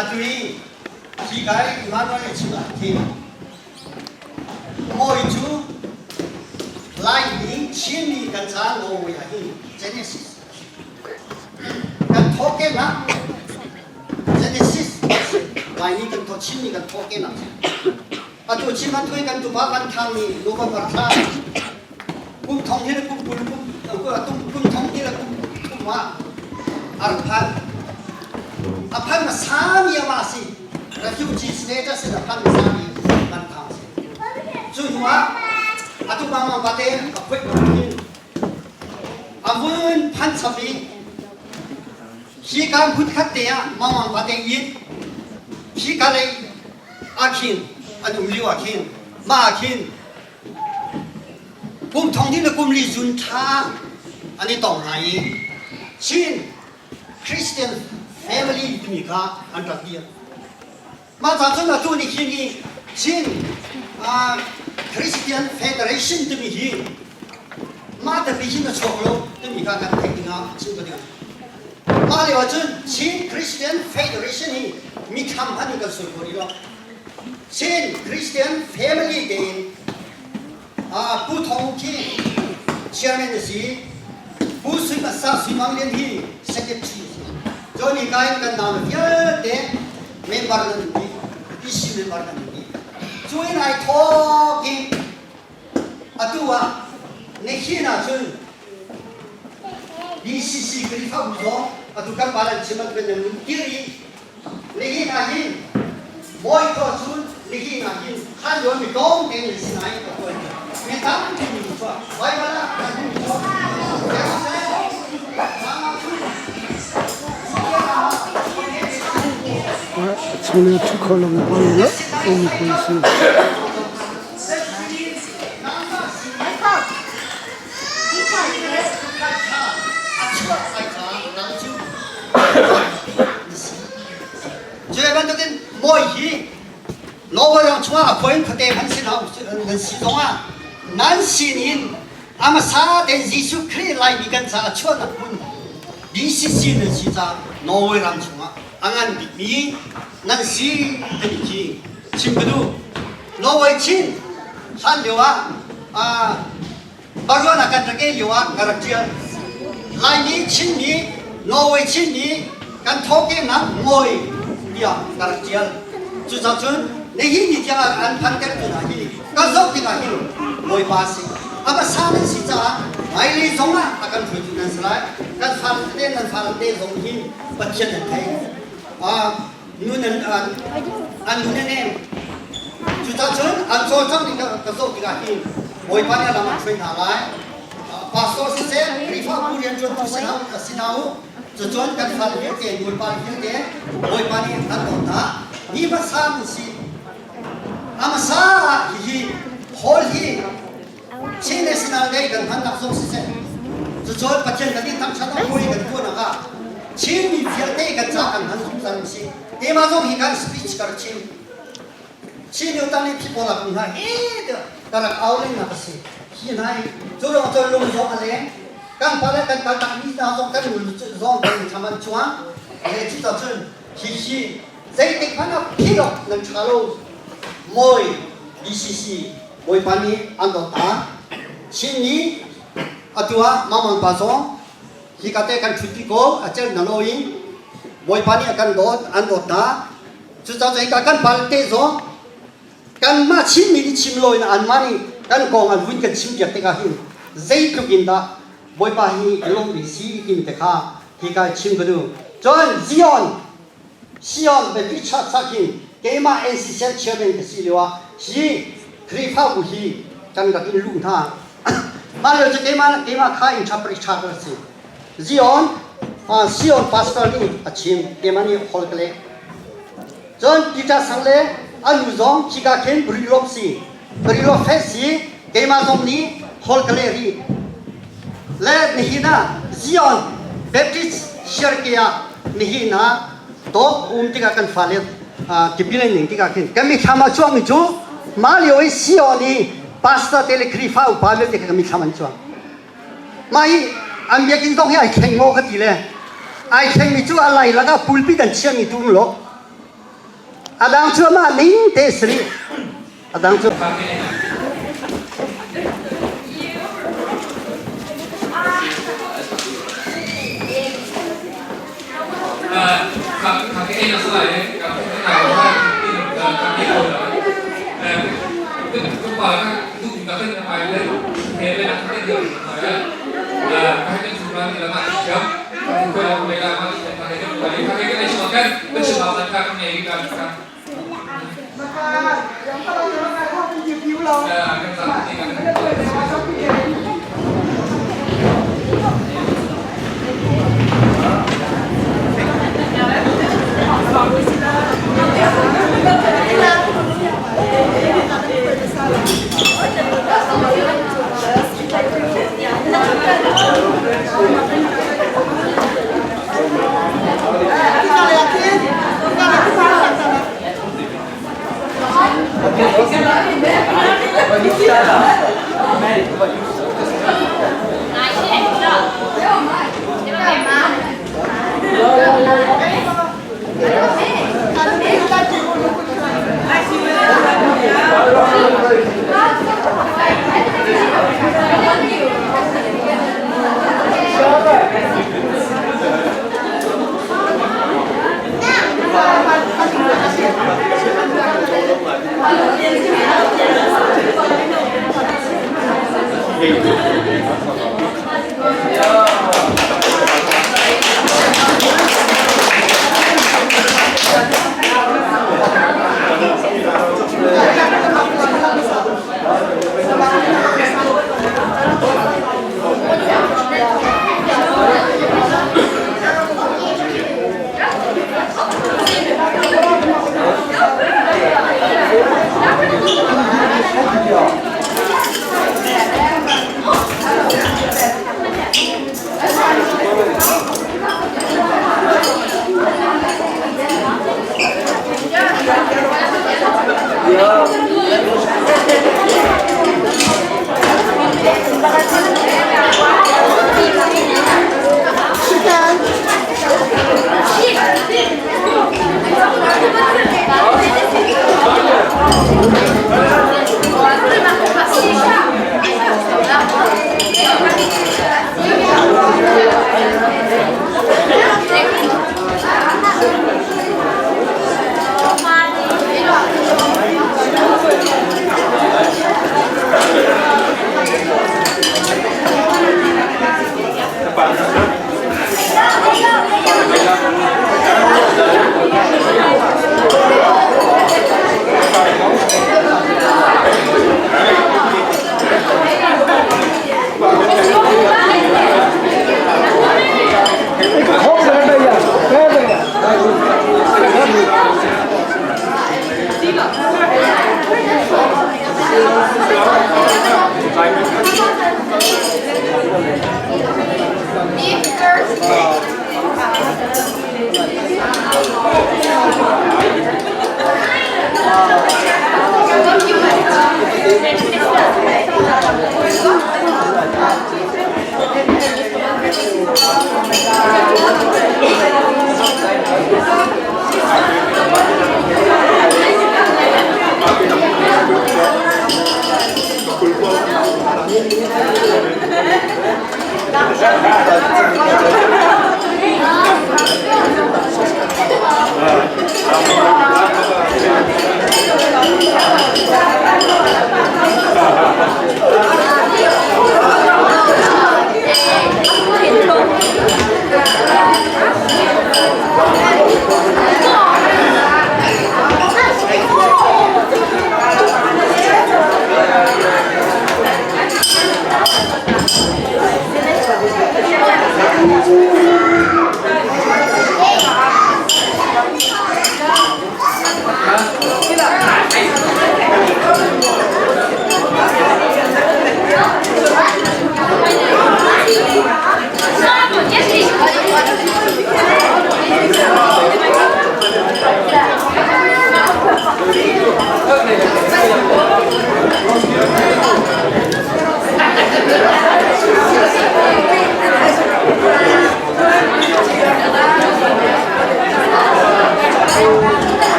Atu i hi kai Emmanuel a chim ah khin Mawi cu Laimi Chinmi kan ca Norway ah hin Genesis kan thawhkehnak Genesis Laimi kan thawh Chinmi kan thawhkehnak Atu chim atu i kan tupa kan thangmi November thla kum thong hi le kum 20 kum kum thong hi le kum thum ah a rak phan. A phan hmasami amah si. Refugee status in a phan hmasami kan thang si. Cu hnu ah atu mama pate a phuih bantukin a vun phan chap i hi kan hmun khat te ah mama pate in hi ka lei ah khin an um lio ah khin mah ah khin kum thong ding le kum li zun thla an i tong hna i Chin Christian family timi kha an rak dir. Mah ca cun atu ni hin hi Chin Christian Federation timi hi mah tapi hin a chuak lo timi kha kan theih dingah chim ka ding. Mah lio ahcun Chin Christian Federation hi mithlam hmanh in kan sawi kho rih lo. Chin Christian Family tein Pu Thong khi chairman a si. Pu Sui Asa Sui Mang Lian hi secretary a si. Cun hi ka in kan nau vialte member nan um dih. PC member nan um dih. Cu in ai thawk i atu ah nihin ahcun BCC Khrihfabu zong atu kan pa lan chim an kan nun kir i nihin ah hin mawi ko cun nihin ah hin khan yon mi tong te ni sinai ka tuan mi tam ti mi chu Bible ah kan mi chu Chung le thu kho lo pa le um ko si. Cu bantukin mawi hi chungah a khua in khuate hmanh si hna nan si zongah nan sinin a hmasa tein Jesuh Khrih Laimi kan caah chuahnak hmun BCC nan si caah Norway ram chungah a ngan bikmi nan si timi khi chim ka duh. Norway Chin hlan lio ah Baruan ah kan rak ei lio ah ka rak ṭial. Laimi Chinmi Norway Chinmi kan thawhkehnak ngawi tiah ka rak ṭial. Cucaah cun nihin ni tiang ah an phantertu hna hi ka zoh tikah hin Bawipa a si. A hmasa nan si caah hmailei zong ah a kan hruaitu nan si lai. Kan fale tete nan fale te zong hin Pathian nan thei. Nu nan an nu nan em. Cucaah cun an cawlcangh ning ka zoh tikah hin Bawipa nih a lam an hruai hna lai. Pastor siseh, Khrihfabu rianṭuantu si hna u. Cucun kan fale vialte, nulepa vialte Bawipa nih an dawt hna. Ni hmasa nan si. A hmasa ah hihi hall hi Chin National Day kan hmannak zong siseh, cucun Pathian kan i thangṭhat a puai kan tuahnak ah Chinmi vialte kan ca kan hman zungzal mi si. Keimah zong hi kan speech ka rak chim. Chin Utang nih people ah hna hi tiah ka rak au lengnak a si. Hi hna hi cu lawng cun lung zong a leng. Kan pa le kan kal tak mi hna zong kan nul zong kan tham an chuang. Le cu cun hi hi zeitik hmanh ah philh awk nan ṭha lo. Mawi BCC Bawipa nih an dawt hna. Chinmi atu ah Mamang pa zong hika te kan ṭhut dih ko a cel na lo in Bawipa nih a kan dawt an dawt hna. Cucaah cu hika kan pal te zong kanmah Chinmi nih chim lo in anmah nih kan kong an vun kan chimpiak tikah hin zeitluk in dah Bawipa hi a lawmmi si timi te kha hika chim ka duh. Cun Zion Sion biapi chak hin keimah NCCL chairman ka si lio ah hi Khrihfabu hi kan rak in luh hna. Mah lio cu keimah keimah kha in ṭha pariṭha ka si. Zion Sion pastor nih a chim keimah nih hol ka leh. Cun Peter Sang le a nu zong khika khin Brilop si. Brilop fe si keimah zong nih hol ka leh rih. Le nihin ah Zion Baptist Siarke ah nihin ah dawt um tikah kan fale tipil an ning tikah khin kan mithlam ah cuangmi cu mah lio i Sion i pastor te le Khrihfa upa vialte kha kan mithlam an cuang. Mah hi an biakinn zong hi ai thleng maw ka ti le ai thlengmi cu a lai lakah pulpit an chiahmi tu um lo. A dang cu amah ning te si rih. A dang cu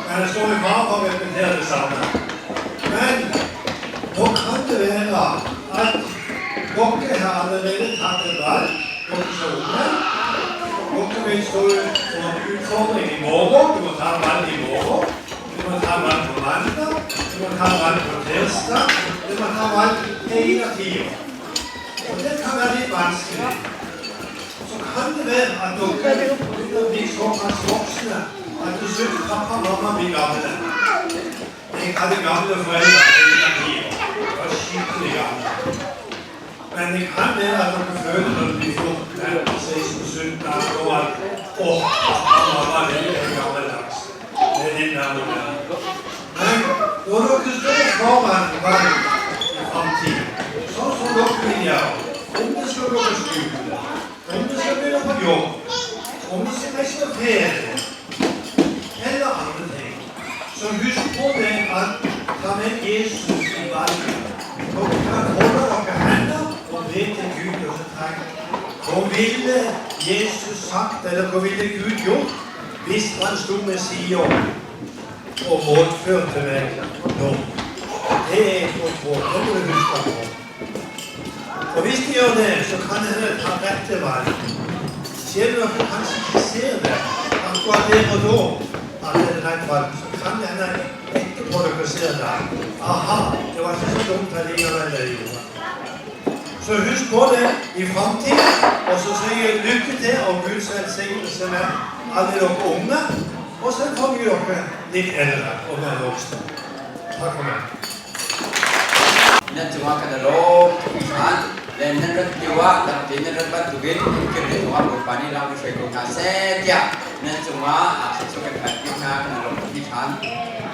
Der står i fare for å repetere det samme. Men nå kan det være at dere har allerede tatt et valg, dere som er unge. Dere vil stå for en utfordring i morgen. Du må ta valg i morgen. Du må ta valg på mandag. Du må ta valg på tirsdag. Du må ta valg hele tida. Og det kan være litt vanskelig. Så kan det være at dere begynner å bli såpass voksne at du syns pappa og mamma blir gamle. Jeg hadde gamle foreldre hele tida. Var skikkelig gamle. Men det kan være at dere føler når du blir 14, 15, 16, 17, 18 år at åh, pappa og mamma det er gammeldags. Det er litt mer moderne. Men når dere står foran valg i framtiden, sånn som dere vil gjøre, om det skal gå på skole, om det skal begynne på jobb, om det skal reise på ferie, eller andre ting, så husk på det at ta med Jesus i valget. Dere kan holde dere hender og be til Gud og så tenk Hva ville Jesus sagt, eller hva ville Gud gjort hvis han sto ved sida og rådførte meg nå? Det er et godt råd. Det må du huske på. Og hvis de gjør det, så kan det hende ta rette valg. Selv om dere kanskje ikke ser det akkurat der og da, at det er rett valg, så kan det hende etterpå. supporter ka si da. Aha, det var ikke så dumt allikevel det jeg gjorde. Så husk på det i framtiden, og så sier jeg lykke til og Guds velsignelse med alle dere unge, og selvfølgelig dere litt eldre og mer voksne. Takk for meg. Nan cungah kan i lawm tuk hringhran. Le nan rat lio ah dam tein nan rat bantukin nan kir lio zongah Bawipa nih lam in hruai ko hna seh tiah nan cungah thluachuah kan hal hna kan i lawm tuk hringhran.